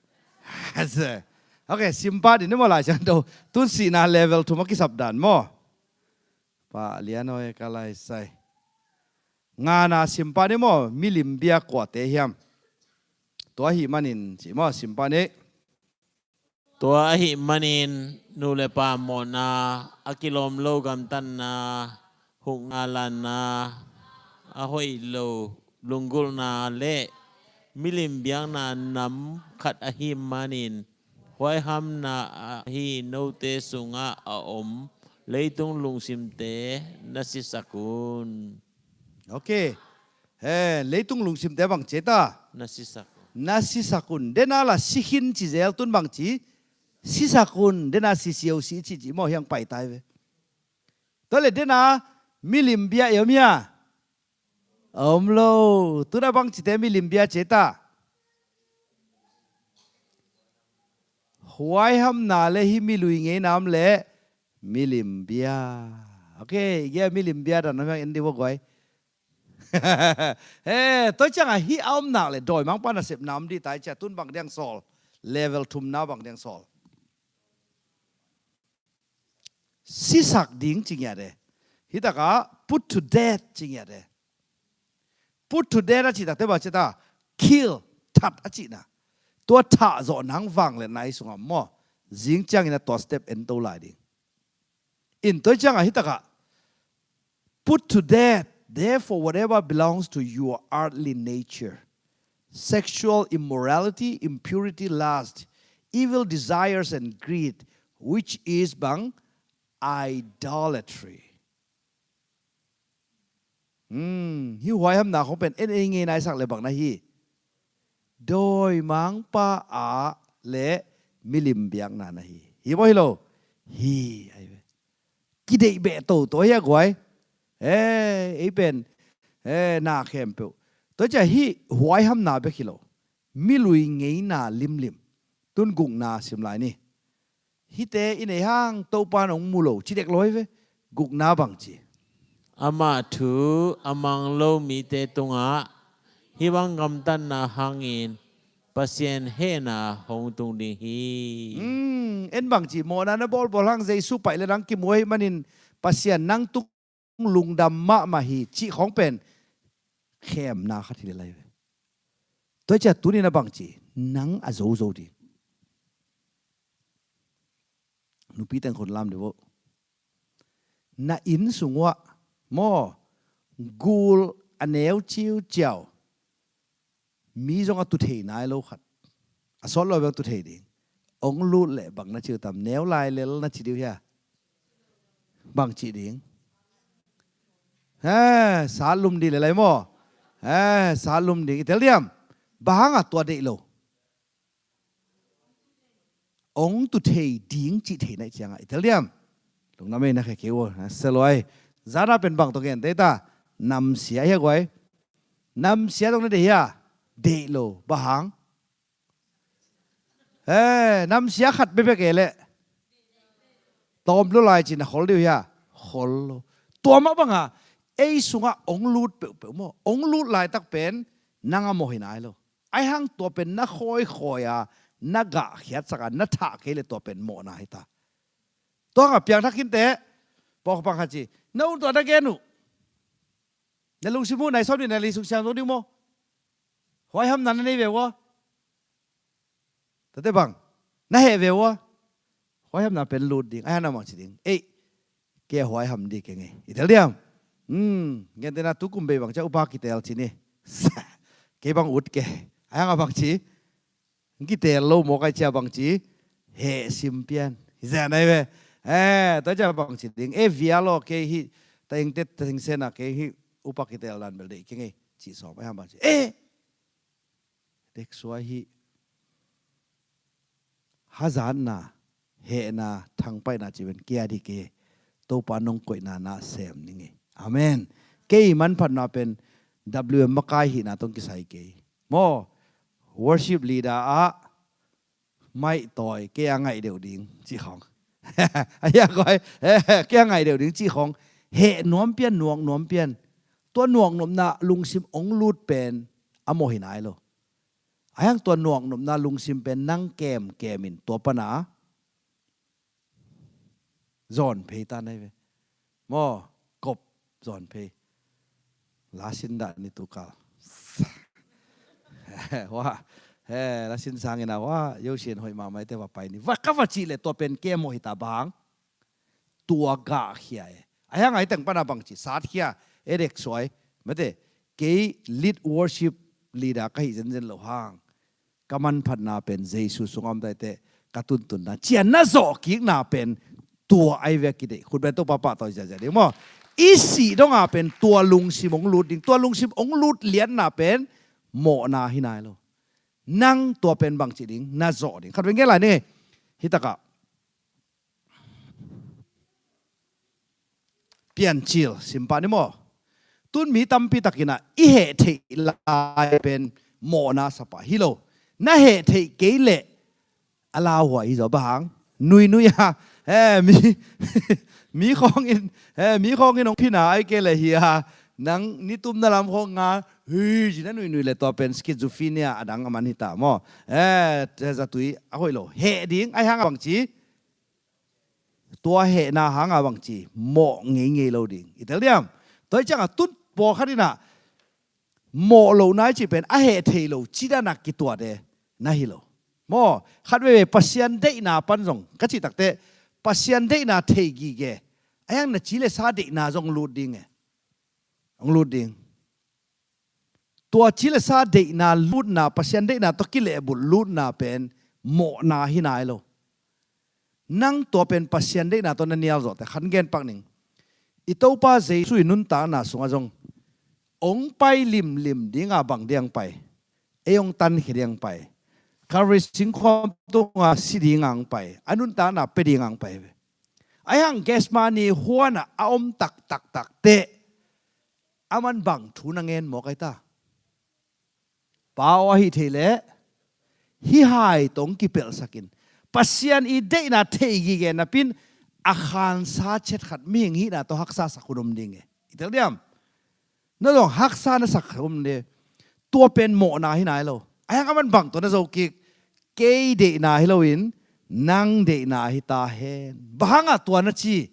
Ok, simpa din ni maw lai sian do. Tun sihna level thum a kisap dan maw. Pa lian oi ka lai sai. Ngana simpa ni maw, milim bia kuate hiam. Tua hi manin ci maw simpa ni. Tua ahih manin nu le pa mawhna, a kilawm lo gamtatna, hukna lanna, a hoih lo lunggulhna le milim biakna nam khat ahih manin huaihamna ahi note sungah a om leitung lungsimte na sisak un. Ok. He, leitung lungsimte bang ci ta? Na sisak un. Na sisak un. Dena la si khin ci zel tun bang ci? Sisak un. Dena si siau si ci ci maw hiang paitai ve. Tua le dena milim bia i om hia? Om lo. Tuna bang cite milim bia ci ta? Huaihamna le hi milui ngeina om le milim bia. Ok, i gei milim bia dan om hiang en di vua guai. He, tua ciangah hih a om nak le dawimangpa nasepna om dih tai cia tun bang diang sawl. Level thumna bang diang sawl. Sisak ding ci ngiat e. Hitakah put to death ci ngiat e. Put to death a cih takte bang ci ta? Kill, that a cihna. Tua thah zawh nang vang le nai sungah maw. Zing ciangin a tua step en to lai ding. In tua ciangah hitakah put to death, therefore, whatever belongs to your earthly nature, sexual immorality, impurity, lust, evil desires, and greed, which is bang idolatry. Hmm, hi huaihamna khong pen en ei ngei naisak le bang na hi. Dawimangpa a le milim biakna na hi. Hi maw hi lo? Hi, ai ve. Kideih beh toto hi a guai. Eh, ei pen. Eh, na khempeuh. Tua cia hi huaihamna bek hi lo. Milui ngeina limlim. Tun gukna sim lai ni. Hihte i nei hang Topa nong mu lo ci dek lo hi ve. Gukna bang ci? Amah thu a mang lo mite tungah hih bang gamtatna hangin Pasian hehna hong tung ding hi. Hmm, en bang ci mawhna na bawlbawl hang Jesu paih le nang kimu ahih manin Pasian nang tung lungdam mahmah hi cih khawng pen khemna khat hi le lai ve. Tua cia tunin a bang ci nang a zozo ding. Nupi teng khun lam deuh. Na inn sung uah maw gul a neu ciuciau mi zong a tu thei nai lo khat. A sawt lo bang tu thei ding. Ong lut leh bang na ciu tam neu lai lel na ci diu hia. Bang ci ding. He, sa lum di le lai maw. He, sa lum ding i tel diam. Bang hang a tua deih lo. Ong tu thei ding cih thei naih ciangah i tel diam. Lungdam ei na khe kei ua na seluai. Zana pen bang tawh gen tei ta. Namsia hia guai. Namsia tawh na deih hia. Deih lo. Bang hang. He, namsia khat bebek e leh. Tawm lo lai cin a khol diu hia. Khol lo. Tua mah banga ei sungah ong lut peuhpeuh maw. Ong lut laitak pen nang a mawh hi nai lo. Ai hang tua pen na khawikhawi a na gah khiatsak a na thah kei le tua pen mawhna hi ta. Tua hangah piangthak khinte pawk pang khat ci na un tua na gen uh. Na lungsim uh nai sawm nih na li sung siang zo ding maw. Huaihamna na nei ve ua. Tate bang na heh ve ua. Huaihamna pen lut ding ai hana mang ci ding ei. Kei a huaiham dih kei ngei i tel diam. Hmm, gentehna tukum bei bang cia upa kitel ci ni. Kei bang ut ke. Ai hanga bang ci. Kitel lo maw kai cia bang ci. Heh sim pian. Hi zia nai ve. Eh, tua cia bang ci ding. Eh, via lo kei hi. Ta ing tet ta ing sena kei hi. Upa kitel dan bel dei kei ngei. Ci sawm ai hanga bang ci. Eh! Dek suai hi. Hazatna, hehna, thangpaihna ci ven kia di ke. Topa nong koihna na sem ning e. Amen. Kei manphatna pen W M makai hihna tong kisai kei. Maw, worship leader ah maih tawi kei a ngaih deuh ding ci khong. A hia koi, kei a ngaih deuh ding ci khong. Heh nuam pian, nuak nuam pian. Tua nuak nuamna lungsim ong lut pen a mawh hi nai lo. A hiang tua nuak nuamna lungsim pen nang kem kem in tua pana zawn phei ta nai ve. Maw, kop zawn phei. Lasin dah ni tukal. Wa, he, lasin sangin a wa, yo sin hoih mahmah te va pai ni. Va ka va cih le tua pen kem mawh hi ta bang. Tua gah khia e. A hiang ai teng pana bang ci, sat khia, e dek suai. Mate, kei lead worship leader ka hi zenzen lo hang. Ka manphatna pen Jesu sung a om taite ka tuntunna. Cian na zawh kikna pen tua ai ve a kideih. Khut beng Topa pahtawi ziazia ding maw. I sih donga pen tua lungsim ong lut ding. Tua lungsim ong lut lianna pen mawhna hi nai lo. Nang tua pen bang ci ding, na zawh ding. Khat veng gen lai ni. Hi takah. Piancil, simpah ni maw. Tun mi tampi takin ah, i heh theih lai pen mawhna sapa hi lo. Na heh theih kei leh, a lauhuai hi zaw bang hang. Nuinui a, eh, mi, mi khawngin, eh, mi khawngin hong phina ai kei leh hi a. Nang nitumna lam khawng nga, hui, ci na nuinui leh tua pen schizophrenia a dang a man hi ta maw. Eh, zatui, a hoih lo. Heh ding, ai hang a bang ci. Tua hehna hanga bang ci, mawh ngeingei lo ding. I tel diam? Tua hi cianga tun pawlkhat inah mawh lo nai cih pen a heh thei lo, cidana kituate na hi lo. Maw, khat veve Pasian deihna pan zong, ka cih takte, Pasian deihna thei gige. A hiang na ci le sa deihna zong lut ding e. Hong lut ding. Tua ci le sa deihna lutna, Pasian deihna tawh kilehbulh lutna pen mawhna hi nai lo. Nang tua pen Pasian deihna tawh na nial zawhte khan gen pak ning. I Topa Jesu i nuntakna sungah zong ong pai limlim dinga bang diang pai, ei ong tankhia diang pai, Kalvari singkhuam tunga si dinga ong pai, a nuntakna pia dinga ong pai ve. Ahi hang Gethsemane huanah a om taktaktak teh, aman bang thu na ngen mawk ai ta? Pa aw, ahi thei leh hih hai tawh kipelhsakin Pasian i deihna thei gige napin a khansa chet khat mihing hihna tawh haksa sak hun om ding e. I tel diam? Na dong haksa na sak hun om ding. Tua pen mawhna hi nai lo. Ahi hang aman bang tawh na zo kik? Kei deihna hi loin nang deihna hi ta hen. Bang hanga tua na ci?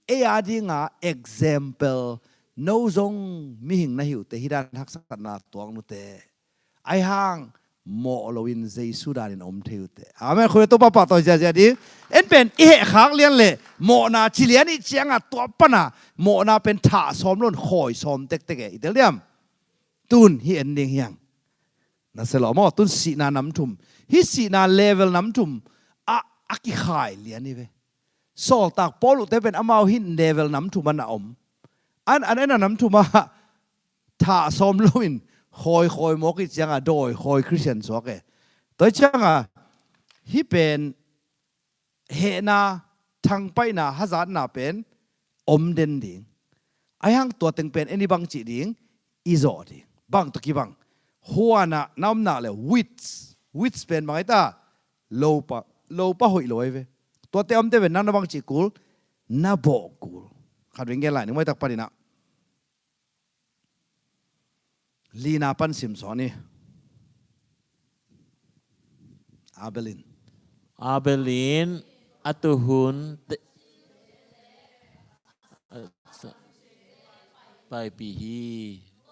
Ei a dinga example, no zong mihing na hi uh teh, hih dan haksatna tuak nu teh. Ahi hang mawh loin Jesu danin om thei uh teh. Amen. Khut beng Topa pahtawi ziazia ding. En pen i heh khak lian le mawhna ci lian i cianga tua pana mawhna pen thah sawm loin khawi sawm tektek e. I tel diam? Tun hih en ding hiang. Na se lo maw, tun sihna nam thum. Hih sihna level nam thum a, a kikhai lian hi ve. Sawltak Paul uhte pen amau hih level nam thum a na om. An, an en a nam thum a thah sawm loin khawi khawi mawk i cianga dawi khawi Christian suak e. Tua i cianga hih pen hehna, thangpaihna, hazatna pen om den ding. Ahi hang tua teng pen en i bang cih ding, i zawh ding. Bang tawh kibang. Huanah na omna le weeds. Weeds pen bang ai ta? Lopa, lopa hoih lo ai ve. Tuate omte pen nang na bang cih kul, na bawh kul. Khat veng gen lai ni, maitak paninah. Lina pan sim sawn ni. Abel in. Abel in a tuhun te-, paipih hi.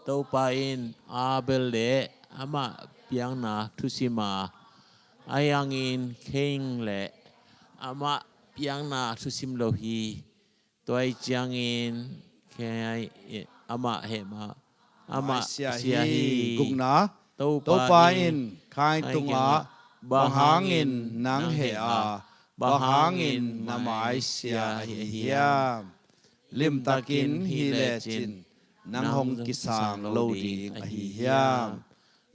Topa in Abel le amah piakna thusim a, ahi hangin Kain le amah piakna thusim lo hi. Tua ahih ciangin Kei amah heh mah. Amah sia hi. Gukna. Topa in Kain tungah, bang hangin nang heh a, bang hangin na mai sia ahi hiam? Limtakin hih lecin nang hong kisang lo ding ahi hiam?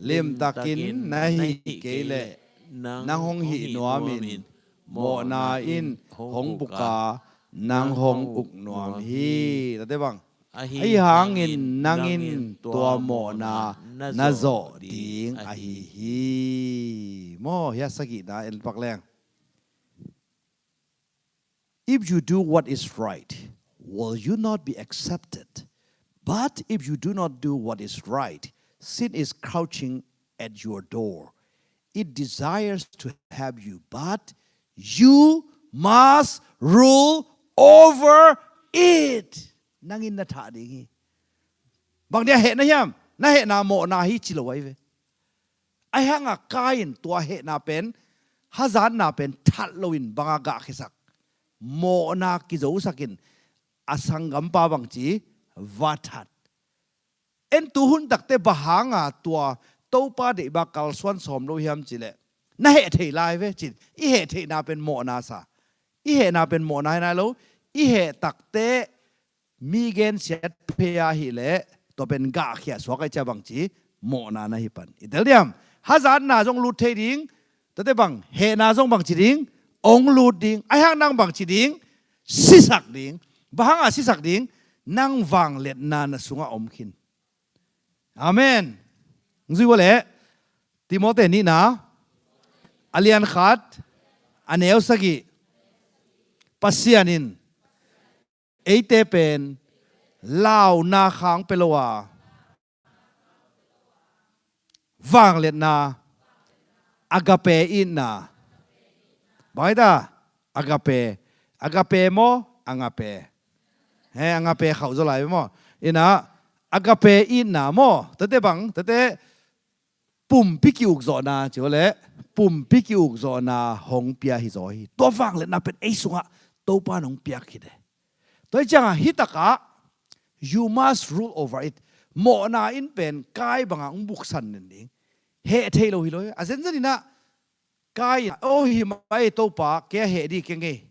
Limtakin na hih kei leh nang hong hih nuamin, mawhna in hong buka nang hong uk nuam hi. Tate bang, ahi hangin nangin tua mawhna na zawh ding ahi hi. Maw, hia sagihna en pak leng. If you do what is right, will you not be accepted? But if you do not do what is right, sin is crouching at your door. It desires to have you, but you must rule over it. Nangin na thah ding hi. Bang dia hehna hiam? Na hehna mawhna hi ci lo ahi ve. Ahi hanga Kain tua hehna pen, hazatna pen that loin banga gahkhiasak, mawhna kizosakin a sanggampa bangci va that. En tu hun takte bang hanga tua Topa deihbak kalsuan sawm lo hiam cileh, na heh thei lai ve cin. I heh theihna pen mawhna sa. I hehna pen mawhna hi nai lo. I heh takte mi gensiat phei ahileh tua pen gahkhia suak ai cia bangci mawhna na hi pan. I tel diam? Hazatna zong lut thei ding. Tate bang, hehna zong bangci ding, ong lut ding. Ahi hang nang bangci ding, sisak ding. Bang hanga sisak ding? Nang vangliatna na sungah om khin. Amen. Zui vua leh, Timote nihna, a lian khat, a neu sagih, Pasian in eite pen launa khang pia lo a, vangliatna, agape itna. Bang hi ta? Agape. Agape maw? Agape. He, agape khauh zaw lai maw? Ina, agape itna maw? Tate bang, tate pumpi ki-ukzawhna, ci uh leh, pumpi ki-ukzawhna hong pia hi zaw hi. Tua vangliatna pen ei sungah Topa in hong piak hi de. Tua hi ciangah, hi takah, you must rule over it. Mawhna in pen Kain bangah hong buksan nen ding. Heh thei lo hi lo hi. A zenzen inah, Kain, oh, hi mai Topa, kei a heh ding hi keng ei.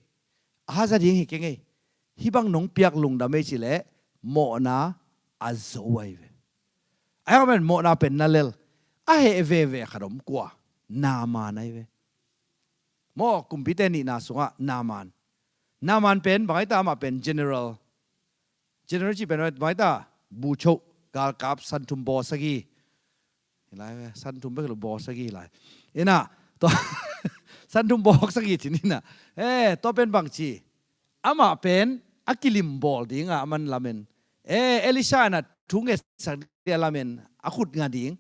A haza ding hi keng ei. Hih bang nong piak lungdam ei cileh, mawhna a zo ahi ve. Ahi hang pen mawhna pen na lel. A heh veve khat om kua. Naaman ahi ve. Maw, kumpite nihna sungah Naaman. Naaman pen, bang ahi ta amah pen general. General cih pen bang ahi ta, bucho, galkap, santhum baw sagih. Hi lai ve, santhum bek lo baw sagih hi lai. Ina, tua, santhum baw sagih cin ina. Eh, tua pen bangci. Amah pen, a kilim bawl dingah, aman lamen. Eh, Elisha ina thu ngetsak ding a lamen, a khut nga ding.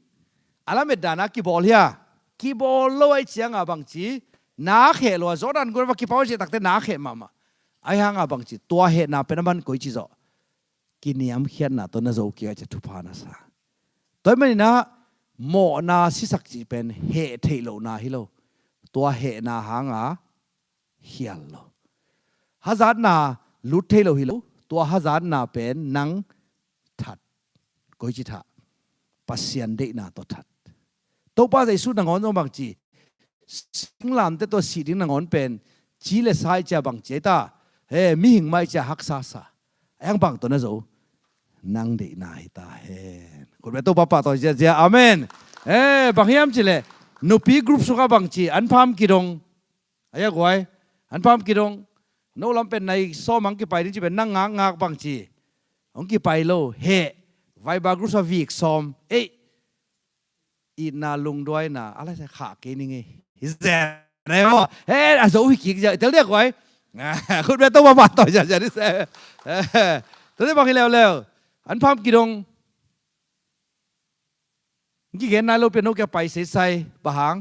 A lamet dana kibawl hia. Kibawl lo ai ciangah bangci. Nak heh lo a, Jordan gun va kipau ai ciah takte nak heh mahmah. Ahi hangah bangci. Tua hehna pen aman koici zawh. Kiniamkhiatna tawh na zo kik a cia thupha na sa. Tua hi maninah mawhna sisak cih pen heh theih lohna hi lo. Tua hehna hanga hial lo. Hazatna lut thei lo hi lo. Tua hazatna pen nang that. Koici thah? Pasian deihna tawh that. Topa Jesu nangawn zong bangci, singlamteh tawh sih ding nangawn pen ci le sa i cia bangci ai ta. He, mihing mah i cia haksa sa. Ahi hang bang tawh na zo? Nang deihna hi ta hen. Khutbeh Topa pahtawi ziazia. Amen. He, bang hiam cileh, nupi group sungah bangci, an pham kidong. Ahi a guai, an pham kidong. No lam pen nai sawm ang kipai ding ci pen nang ngakngak bangci. Hong kipai lo, heh. Viber group sungah vik sawm. Ei, itna lungduaina a lai sa khah kei ning ei. Hi zen ei maw. He, a zo hi kik zia, tel diak guai. Khutbeh Topa pahtawi ziazia ni se. Tate bang hi leuleu. An pham kidong. Kigen nai lo pian no kia pai seisai, bang hang?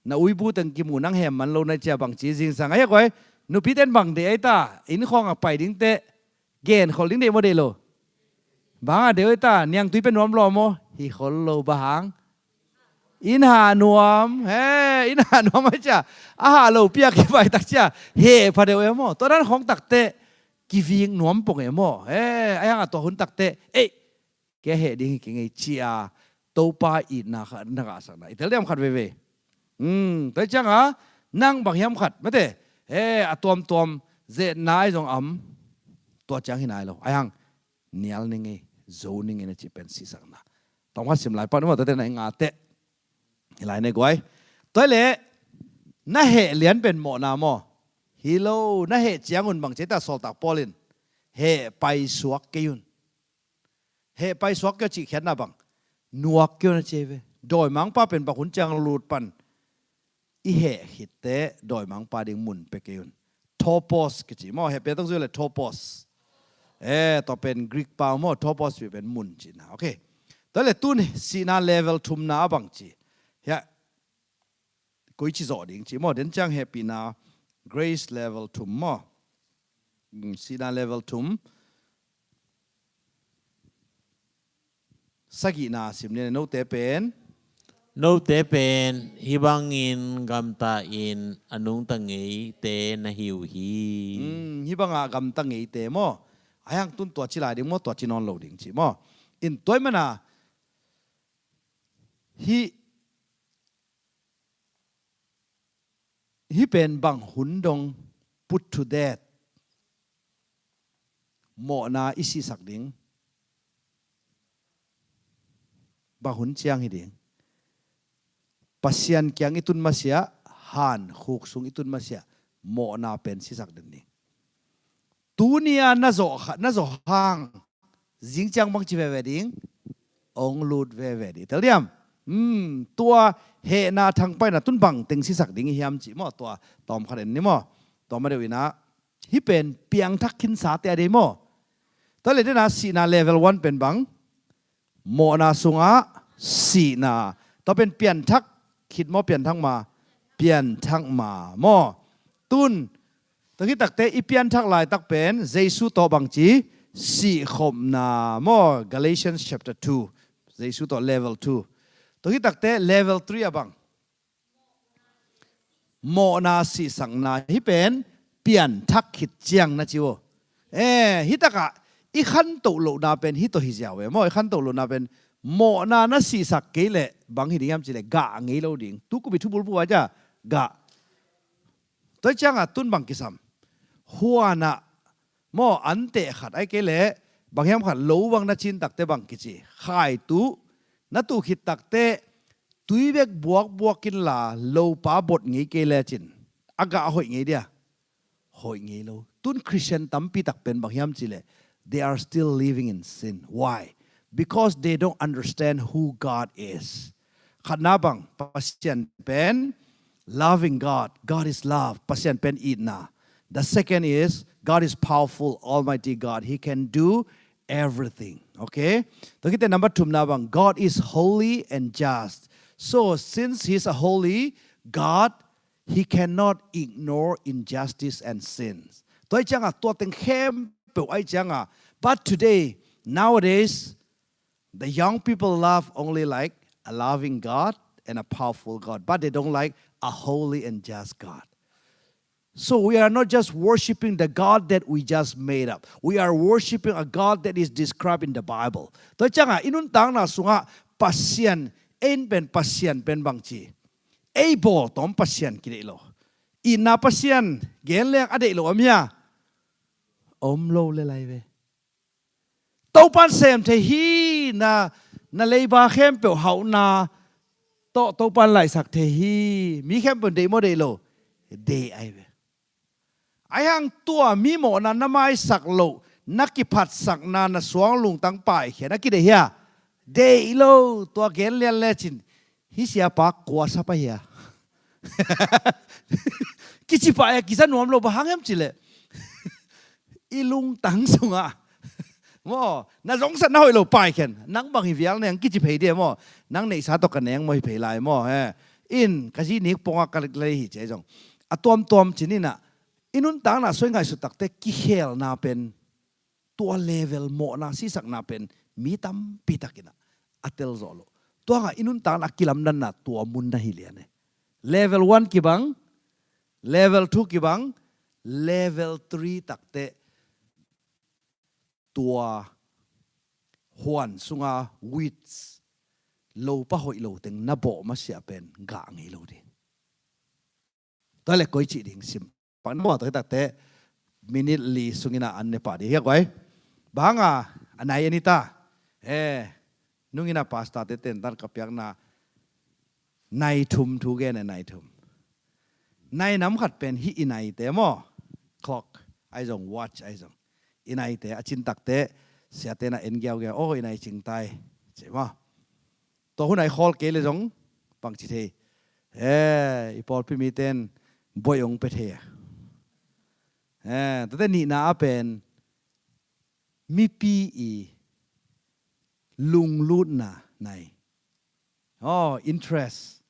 Na uibu teng kimu nang hem man lo nai cia bangci zingsang ahi a guai. Nupiten bang deih ai ta, inn khawngah pai dingte, gen khol ding deih maw deih lo? Bang a deih ai ta, niangtui pia nuam lo maw? Hi khol lo, bang hang? Inn hah nuam, he, inn hah nuam ai cia. A hah lo piak hi pai tak cia, he pha deuh e maw? Tua dan khawng takte, kivik nuam pong e maw. Eh, a hiang a tua hun takteh, ei, kei a heh ding hi kei ngei ci-a Topa itna kha na ngahsakna i tel diam khat veivei. Hmm, tua hi cianga nang bang hiam khat mate, eh, a tuamtuam zetna ahi zong am, tua ciang hi nai lo. A hiang nial ning ei, zo ning ei na cih pen sihsakna. Tawm khat sim lai pan maw, tua teh na i ngah teh. Hi lai ne guai. Tua hi leh na heh lian pen mawhna maw? Hi lo, na heh ciangun bang ci hiam ta Sawltak Paul in, heh paisuak kei un. Heh paisuak kei un cih khiatna bang, nuak kei un a ci hi ve. Dawimangpa pen bang hun ciang lut pan i heh khitteh dawimangpa ding mun pia kei un. Topos kici maw, heh pia tawh zui leh topos. Eh, tua pen Greek pau maw, topos pen mun cihna. Okay. Tua leh tun sihna level thumna a bang ci hiam? Koici zawh ding ci maw, den ciang hehpihna grace level thum maw? Hmm, sihna level thum. Sagihna sim ni, note pen. Note pen hih bangin gamta in a nungta ngeite na hi uh hi. Hmm, hih bangah gamta ngeite maw? A hiang tun tua ci lai ding maw, tua ci nawn lo ding ci maw? In tua ahih mana hih hih pen bang hun dong put to death, mawhna i sihsak ding, bang hun ciang hi ding? Pasian kiang i tun masiah, hankhuk sung i tun masiah, mawhna pen sihsak den ding. Tuni-a na zawh kha, na zawh hang, zing ciang bang ci veve ding? Ong lut veve ding. Tel diam? Hmm, tua hehna thangpaihna tun bang teng sihsak ding i hiam ci maw? Tua tawm khat en ni maw? Tua ma deuh inah hih pen piangthak khinsate a dei maw? Tua leh dena sihna level one pen bang? Mawhna sungah sihna. Tua pen pianthak khit maw, pianthak ma? Pianthak ma maw? Tun, tua khit takteh i pianthak laitak pen Jesu tawh bangci sihkhopna maw? Galatians chapter two. Jesu tawh level two. Tua khit takteh level three a bang? Mawhna sihsakna, hih pen pianthak khit ciang na ci uh. Eh, hih takah i khantoh lohna pen hih tawh hi ziau e maw? I khantoh lohna pen mawhna na sihsak kei leh bang hi ding hiam ci leh gah ngei lo ding. Tu kupi thubulphu a cia gah. Tua ciangah tun bang kisam? Huanah maw, anteh khat ahih kei leh bang hiam khat lo bang na cin takteh bang kici? Khaitu. Na tuh khit takteh tui bek buakbuak inla lopa bot ngei kei lecin a gah hoih ngei dia? Hoih ngei lo. Tun Christian tampi tak pen bang hiam ci leh they are still living in sin. Why? Because they don't understand who God is. Khatna bang, Pasian pen loving God. God is love. Pasian pen itna. The second is, God is powerful, Almighty God. He can do everything. Okay? Tua khit teh number thumna bang, God is holy and just. So, since He's a holy God, He cannot ignore injustice and sins. Tua hi ciangah tua teng khempeuh ahi ciangah. But today, nowadays, the young people love only, like, a loving God and a powerful God, but they don't like a holy and just God. So we are not just worshipping the God that we just made up. We are worshipping a God that is described in the Bible. Tua ciangah i nuntakna sungah Pasian, ei in pen Pasian pen bangci? Ei bawl tawm Pasian kideih lo. Itna Pasian gen leng a deih lo om hia? Om lo le lai ve. Topan sem thei hi, na, na leiba khempeuh hauhna tawh Topan laihsak thei hi. Mi khempeuh deih maw deih lo? Deih ahi ve. Ahi hang tua mi mawhna na maisak loh, na kiphatsakna, na suang lungtang paikhiat a kideih hia? Deih lo. Tua gen lian lecin hih siapa kua sa pai hia? Kici pai a kiza nuam lo, bang hang hiam ci leh i lungtang sungah maw, na zongsat na hoih lo paikhiat. Nang bang hi vial neng kici phei dia maw? Nang neihsa tawh ka neng maw hi phei lai maw he? In ka zi nik pongah ka lei hi cia zong a tuamtuam cin inah i nuntakna soi ngaihsut takteh kikhelna pen, tua level mawhna sihsakna pen mi tampi tak inah a telzawh loh. Tua hangah i nuntakna a kilamdanna tua mun na hi lian e. Level one kibang, level two kibang, level three takteh tua huan sunga wits lopa hoih lo teng na bawh masiah pen gah ngei lo ding. Tua le koi cih ding sim pak na mawh tua hi takte minute li sungin a an ne pah ding hi a guai. Bang hanga a nai a ni ta. Eh, nungin a pastor te tentan ka piakna nai thum thu gen e, nai thum. Nai nam khat pen hih i naite maw, clock ai zong, watch ai zong, i naite a cin takte siate na en giaugiau, aw i nai cing tai ci maw. Tua hun a i khawl kei le zong bangci thei. Eh, i pawlpi miten boih hong pia thei a. Eh, tuate nihna a pen mipi i lunglutna nai. Oh, interest.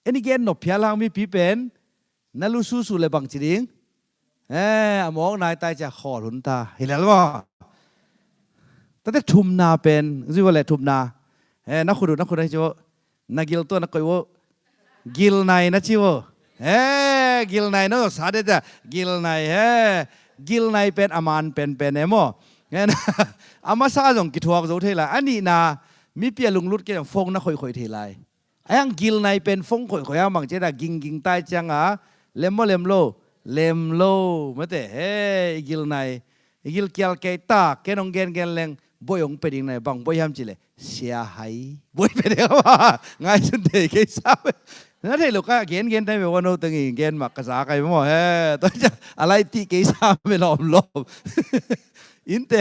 En i gen nop phial hang mipi pen na lususu le bangci ding. Eh, a mawk nai tai cia khawl hun ta hi lel maw. Tate thumna pen zui vo le thumna. Eh, na khut uh, na khut uh na ci vo. Na gil tua na koih vo. Gilnai na ci vo. Eh, gilnai na sa de cia. Gilnai he. Gilnai pen a man penpen e maw. Eh, a masa zong kithuak zo thei lai. A nihna mipi a lunglut kei zong phone na khoihkhoih thei lai. A hiang gilnai pen phone khoihkhoih hang bang ci ta, gingging tai cianga lem maw lem lo, lem lo mate. He, i gilnai, i gilkial kei ta, ken hong gengen leng boih hong pia ding nai, bang boih hiam cih leh sia hai boih pia ding a, ngaihsun thei kei sam. Na thei lo ka gengen tai ve ua, no teng i gen mah ka za kai maw. He, tua cia a lai tih kei sam e lawmlawm. Innte,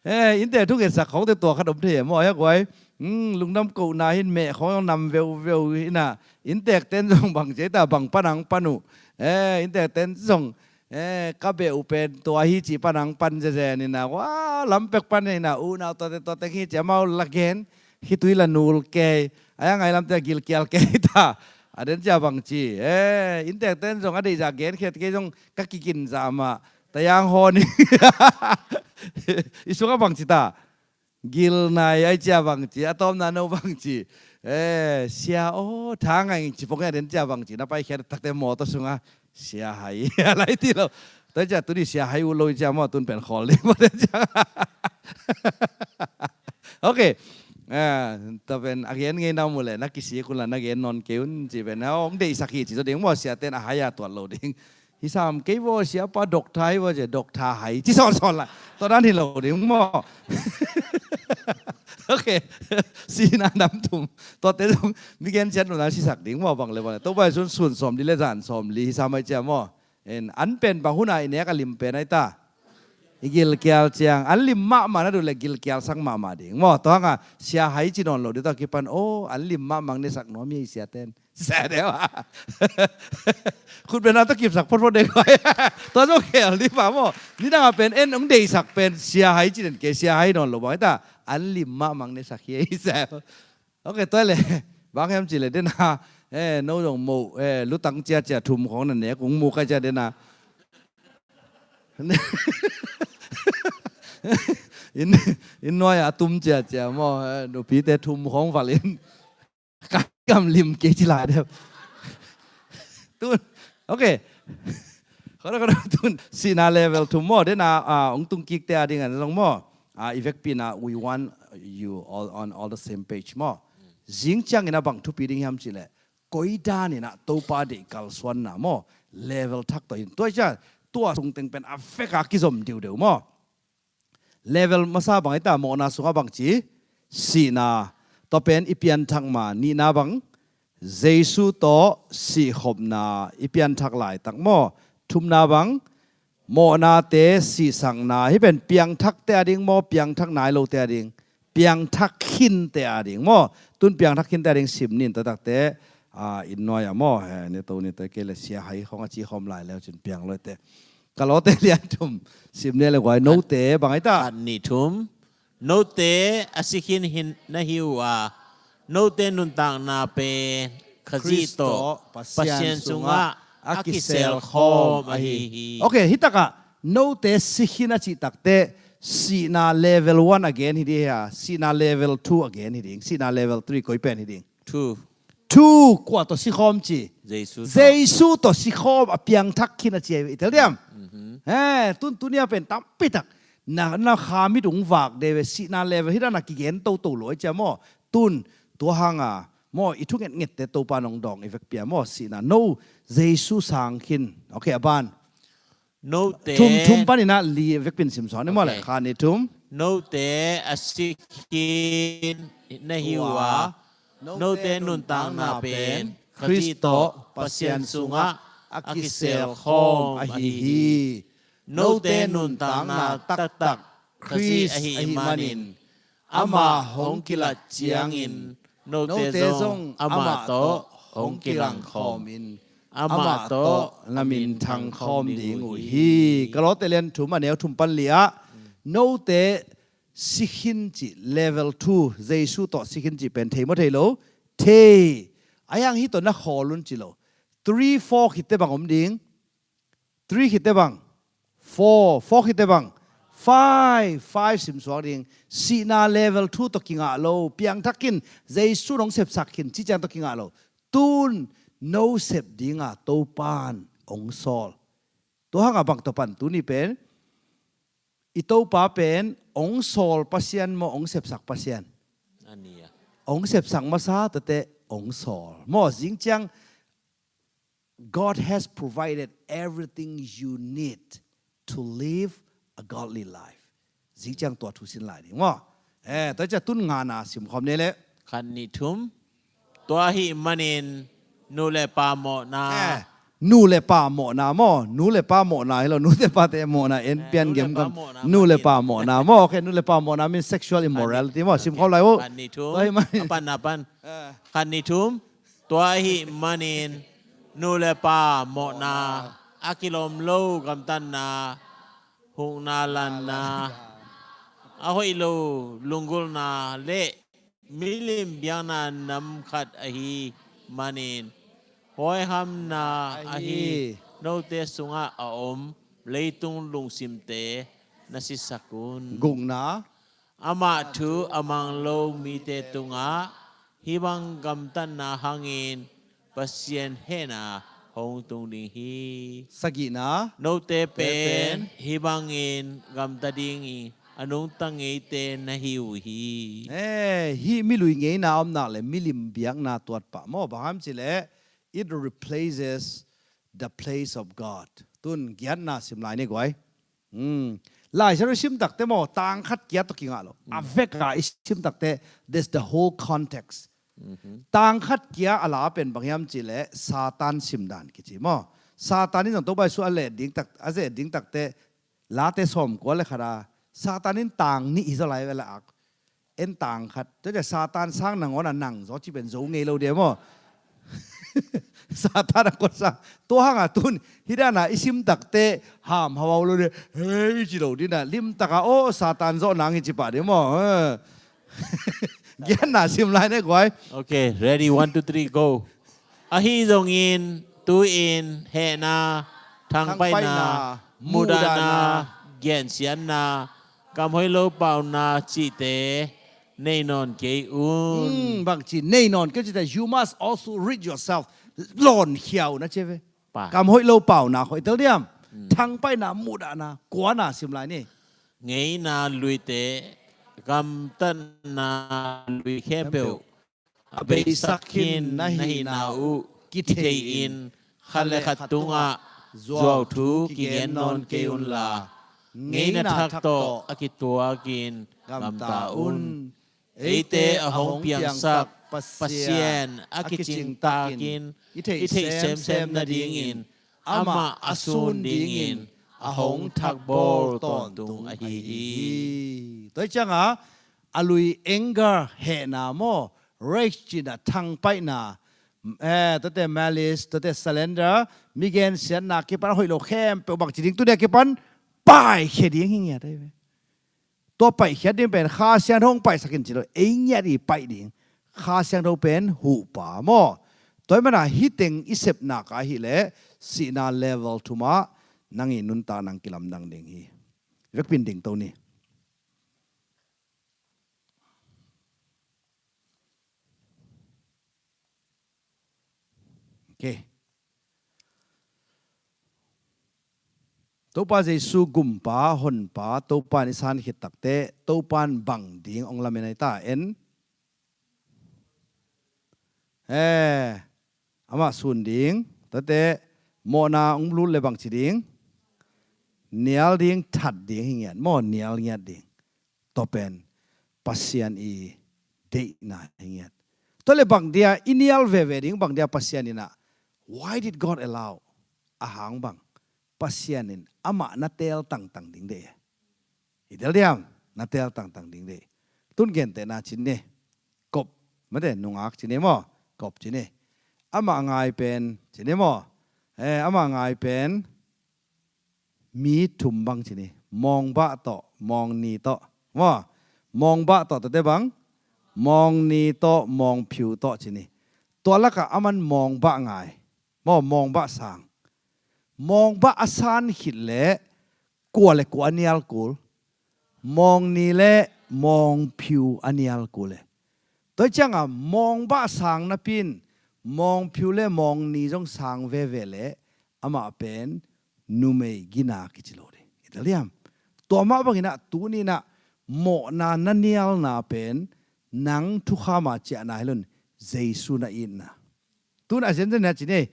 he, innte thungetsak khawngte tua khat om thei e maw, he guai. Hmm, lungdam kohna hin meh khawng nam veuveu hi na. Inntekten zong bang ci ta, bang pan ang pan uh. Eh, inntekten zong, eh, ka beh uh pen tua hi ci pan ang pan zezen hi na. Ua, lampek pan hi na, unau tuate tuate hi ci amau la gen. Khitui la nul kei. A hiang a i lamte a gilkial kei ta. A den cia bang ci. Eh, inntekten zong a deihzah genkhiat kei zong ka kiginzah mah. Tayang haw ni. I sungah bang ci ta. Gilnai ai cia bang ci, a tawpna no bang ci. Eh, sia aw, tha ngai ci pong e, a den cia bang ci. Na paikhiat takte mawtaw sungah sia hai a lai ti lo. Tua cia tuni sia hai uh lo i cia maw, tun pen khawl ding maw den cia. Ok. Eh, tua pen a gen ngei na mu le na kisik un la, na gen nawn kei un ci pen a hong deihsak hi ci zaw ding maw, siaten a hai a tuat lo ding. Hi sam kei vaw, siapa doctor hi vaw, cia doctor hai ci sawnsawn la. Tua dan hi lo ding maw. Ok. Sihna nam thum. Tuate zong mi gen ciat nuna sisak ding maw, bang le bang le. Topa Jesu'n sun sawmli le zan sawmli hi sam ai cia maw. En, an pen bang huna i nek a lim pen ai ta. I gilkial ciang. An lim mahmah na duh le gilkialsak mahmah ding maw. Tua hanga sia hai ci nawn lo ding, tua kipan, oh, an lim mahmah ang nesak nuam hi ei siaten. Sa deuh a. Khutbetna tawh kipsak photphot dek vai. Tua zong khel ding pah maw. Nidang a pen en hong deihsak pen sia hai ci den kei, sia hai nawn lo bang hi ta. An lim mahmah ang nesak hi ei sa. Ok, tua le. Bang hiam ci le dena. Eh, no zong mo, eh, lutang ciacia thum khawng na nek ung mu kai cia dena. Inn, inn nuai a tum ciacia maw, eh, nupite thum khawng valin. Ka gam lim kei ci lai deuh. Tun, ok. Kawna, kawna, tun sihna level thum maw, dena, ah, hong tung kikte a ding an zong maw. Ah, i vekpi na, we want you all on all the same page maw. Zing ciangin a bang thupi ding hiam ci le. Koi danin a Topa deih kalsuanna maw. Level thak tawh hin. Tua cia, tua sung teng pen a vek a kizom diudeu maw. Level masa bang hi ta, mawhna sungah bang ci, sihna. Tua pen i pianthak ma, nihna bang, Jesu tawh sihkhopna, i pianthak laitak maw. Thumna bang, mawhnate sihsakna, hih pen piangthakte a ding maw, piangthak nai lote a ding, piangthak khinte a ding maw. Tun piangthak khinte a ding sim nin, tua takte, ah, inn nuai a maw, he, ni to ni to kei le sia hai khawng a ci khawm lai leu cin piang loite. Ka lawte lian thum sim ne le guai, note bang ai ta. Khat nih thum. Note a si khin hin na hi uh a, note nuntakna pen Khazih tawh Pasian sungah a kisel khawm ahi hi. Ok, hi takah note si khin a cih takte sihna level one a gen hi ding hia, sihna level two a gen hi ding, sihna level three koi pen hi ding? Two. Two, kua tawh sikhawm ci? Jesu tawh. Jesu tawh sikhawm a piangthak khin a ci a i tel diam? Mhm. Eh, tun, tunia pen tampitak Na, na kha mit ung vak de ve, sihna level hi dana kigen toto lo ai cia maw. Tun, tua hanga maw, i thu ngetngette Topa nong dawng i vekpia maw, sihna no, Jesu sang khin. Ok, a ban. Note thum, thum panin ah li vekpin simsuak ni maw le, kha ni thum. Note a si khin na hi uh a, note nuntakna pen Khrist tawh Pasian sungah a kisel khawm ahi hi. Note nuntakna taktak Khrist ahih manin, amah hong kilat ciangin note zong amah tawh hong kilangkhawmin, amah tawh na minthang khawm ding uh hi. Galati lian thum a neu thum pan li ah, note si khin cih level two, Jesu tawh si khin cih pen thei maw thei lo? Thei. A hiang hih tawh na khawl un ci lo. Three, four khit teh bang om ding? Three khit teh bang? Four. Four khit teh bang? Five. Five simsuak ding. Sihna level two tawh kingah lo. Piangthak khin, Jesu nong sepsak khin ci ciang tawh kingah lo. Tun no sep dinga Topan ong sawl. Tua hanga bang tawh pan tuni pen, i Topa pen ong sawl Pasian maw, ong sepsak Pasian? A ni a. Ong sepsak masa, tuate ong sawl maw. Zing ciang God has provided everything you need to live a godly life. Zing ciang tua thu sin lai ding maw. Eh, tua cia tun ngana simkhawm ni le. Khan ni thum. Tua ahih manin nu le pa mawhna. Eh, nu le pa mawhna maw. Nu le pa mawhna hi lo, nu le pate mawhna en pian gem kam. Nu le pa mawhna maw. Ok, nu le pa mawhna min sexual immorality maw. Simkhawm lai uh. Khan ni thum. Tua ahih manin. A pan, a pan. Eh. Khan ni thum. Tua ahih manin nu le pa mawhna, a kilawm lo gamtatna, hukna lanna, a hoih lo lunggulhna le milim biakna nam khat ahih manin, huaihamna ahi note sungah a om leitung lungsimte na sisak un. Gukna. Amah thu a mang lo mite tungah hih bang gamtatna hangin Pasian hehna hong tung ding hi. Sagihna. Note pen hih bangin gamta ding a nungta ngeite na hi uh hi. Eh, hih milui ngeina om nak le milim biakna tuat pah maw, bang hiam cih leh it replaces the place of God. Tun giatna sim lai ni guai. Hmm. Laisiangtho i sim takte maw, tang khat kia tawh kingah lo. A veka i sim takte, there's the whole context. Tang khat kia a la pen bang hiam cih leh Satan simdan kici maw. Satan in zong Topa Jesu a let ding tak, a zet ding takte, Late sawmkua le khat a, Satan in tang nih hi zaw lai ve la ak. En tang khat. Tua ciah Satan sang nangawn a nang zaw ci pen zo ngei lo dia maw. Satan a kawt sang. Tua hanga tun hih dana i sim takte ham hawau lo dia. Hei ci lo dina. Limtaka aw Satan zawh nang hi ci pah dia maw. Giatna sim lai ne guai. Okay, ready, one, two, three, go. Ahi zongin tu-in hehna, thangpaihna, mudahna, gensiatna, kam hoih lo pauna cihte nei nawn kei un. Hmm, bangci nei nawn kei cihte, you must also rid yourself. Lawnkhia un a ci ve. Kam hoih lo pauna hoih tel diam. Thangpaihna, mudahna, kuana sim lai ni. Ngeina luite, gamtatna lui khempeuh a beisak khin na hihna uh kithei-in khat le khat tungah zuauthu kigen nawn kei unla, ngeina thak tawh a kituakin gamta un. Eite a hong piangsak Pasian a kicingtakin i theih semsem nadingin amah a sun dingin a hong thakbawl tawntung ahi hi. Tua hi cianga a lui anger, hehna maw, rage cihna, thangpaihna, eh, tuate malice, tuate slander, mi gensiatna kipan a hoih lo khempeuh bangci ding, tuni a kipan paikhia ding hi ngiat ahi ve. Tua paihkhiat ding pen Kha Siangtho hong paihsak in ci lo, ei ngiat i paih ding. Kha Siangtho pen huhpa maw. Tua hi mana hih teng i sepna ka ahih leh sihna level thumah nang i nuntak nang kilamdang ding hi. Vekpin dingto ni. Okay. Topa Jesu gumpa, honpa, Topa in i san khit takte, Topa in bang ding hong lamen ai ta en. Eh, amah sun ding, tate, mawhna hong lut le bang ci ding, nial ding, that ding hi ngiat, maw nial ngiat ding. Tua pen Pasian i deihna hi ngiat. Tua le bang dia i nial veve ding, bang dia Pasian in ah, why did God allow? A hang bang, Pasian in amah na teel tangtang ding deih. I tel diam, na teel tangtang ding deih. Tun gentehna ci ni. Kop, mate nungak ci ni maw. Kop ci ni. Amah ngai pen ci ni maw. Eh, amah ngai pen mi thum bang ci ni. Mawngbah tawh, mawngni tawh. Maw. Mawngbah tawh tate bang, mawngni tawh, mawngphiu tawh ci ni. Tua lakah aman mawngbah ngai. Maw, mawngbah sang. Mawngbah a san khit le kua le kua a nial kul? Mawngni le mawngphiu a nial kul e. Tua hi cianga mawngbah sang napi in mawngphiu le mawngni zong sang veve le amah pen numei gina kici lo ding. I tel diam. Tua mah bangin ah tuni in ah mawhna na nialna pen nang thukham a ciahna hi lo in Jesu na itna. Tun a zenzen a ci ni,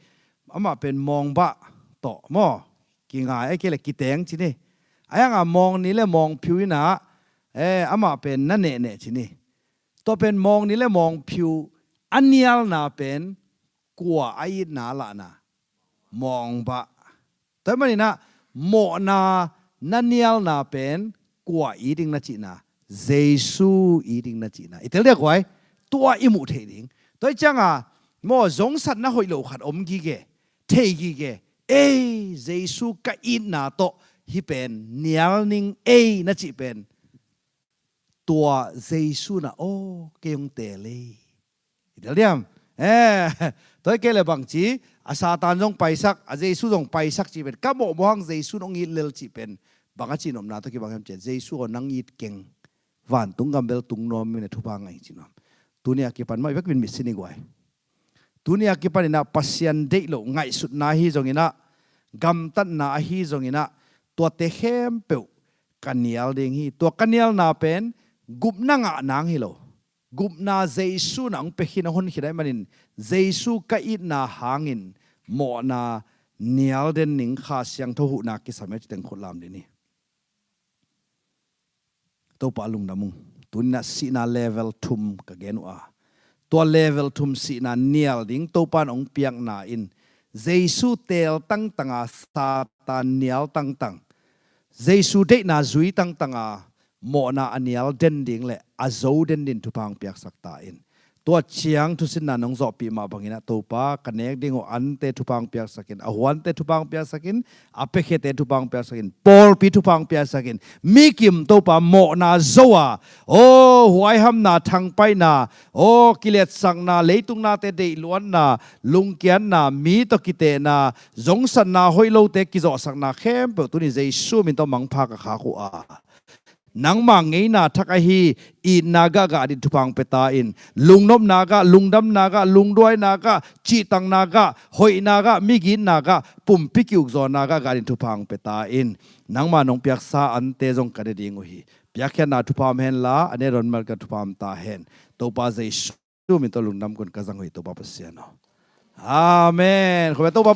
amah pen mawngbah tawh maw, kingai a kei le kiteng ci ni. A yanga mawngni le mawngphiu in ah, eh, amah pen na nehneh ci ni. Tua pen mawngni le mawngphiu a nialna pen kua a itna lahna? Mawngbah. Tua hi manin ah mawhna na nialna pen kua it ding na cihna? Jesu it ding na cihna. I tel dia kuai? Tua i muh theih ding. Tua hi cianga maw, zongsatna hoih lo khat om gige, thei gige. Ei, Jesu ka itna tawh hih pen nial ning ei na cih pen tua Jesu na aw kei hong teel ei. I tel diam? Eh, tua hi kei le bang ci, a Satan zong paisak, a Jesu zong paisak cih pen ka mawhmawh hang Jesu in hong it lel cih pen bang a cihnopna tawh kibang hiam cih leh Jesu aw nang it keng. Vantung gam bel tung nuam in a thupha ngaih cih nuam. Tuni a kipan mah i bek min mitsi ni guai. Tuni a kipan in ah Pasian deih loh ngaihsutna ahi zongin ah, gamtatna ahi zongin ah, tuate khempeuh ka nial ding hi. Tua ka nialna pen gupna ngah nang hi lo. Gupna Jesu in ah hong pia khin, a hon khin ahih manin Jesu ka itna hangin mawhna nial den ning, Kha Siangtho huhna kisam hi a ci teng khut lam ding hi. Topa lungdam ung. Tuni in ah sihna level thum ka gen uh a, tua level thum sihna nial ding Topa in hong piakna in Jesu teel tangtang a Satan nial tangtang, Jesu deihna zui tangtang a mawhna a nial den ding le a zo den ding thupha hong piaksak ta in. Tua ciang thusinna nong zawhpih mah bangin ah Topa ka nek ding uh ante thupha hong piaksak in, a huante thupha hong piaksak in, a piakhiate thupha hong piaksak in, pawlpi thupha hong piaksak in, mikim Topa mawhna zo a, aw huaihamna, thangpaihna, aw kiletsakna, leitung nate deihluatna, lungkiatna, mi tawh kitehna, zongsatna hoih lote kizawhsakna khempeuh tuni Jesu min tawh mangpha ka khak uh a, nangma ngeina thak ahi itna gah gah ding thupha hong pia ta in, lungnopna gah, lungdamna gah, lungduaina gah, cihtangna gah, hoihna gah, migitna gah, pumpi ki-ukzawhna gah gah ding thupha hong pia ta in. Nangma nong piaksa ante zong ka ne ding uh hi. Piakkhiatna thupha om henla, a ne don mal ka thupha om ta hen. Topa Jesu min tawh lungdam kun ka zang uh hi Topa Pasian aw. Amen. Khawbia Topa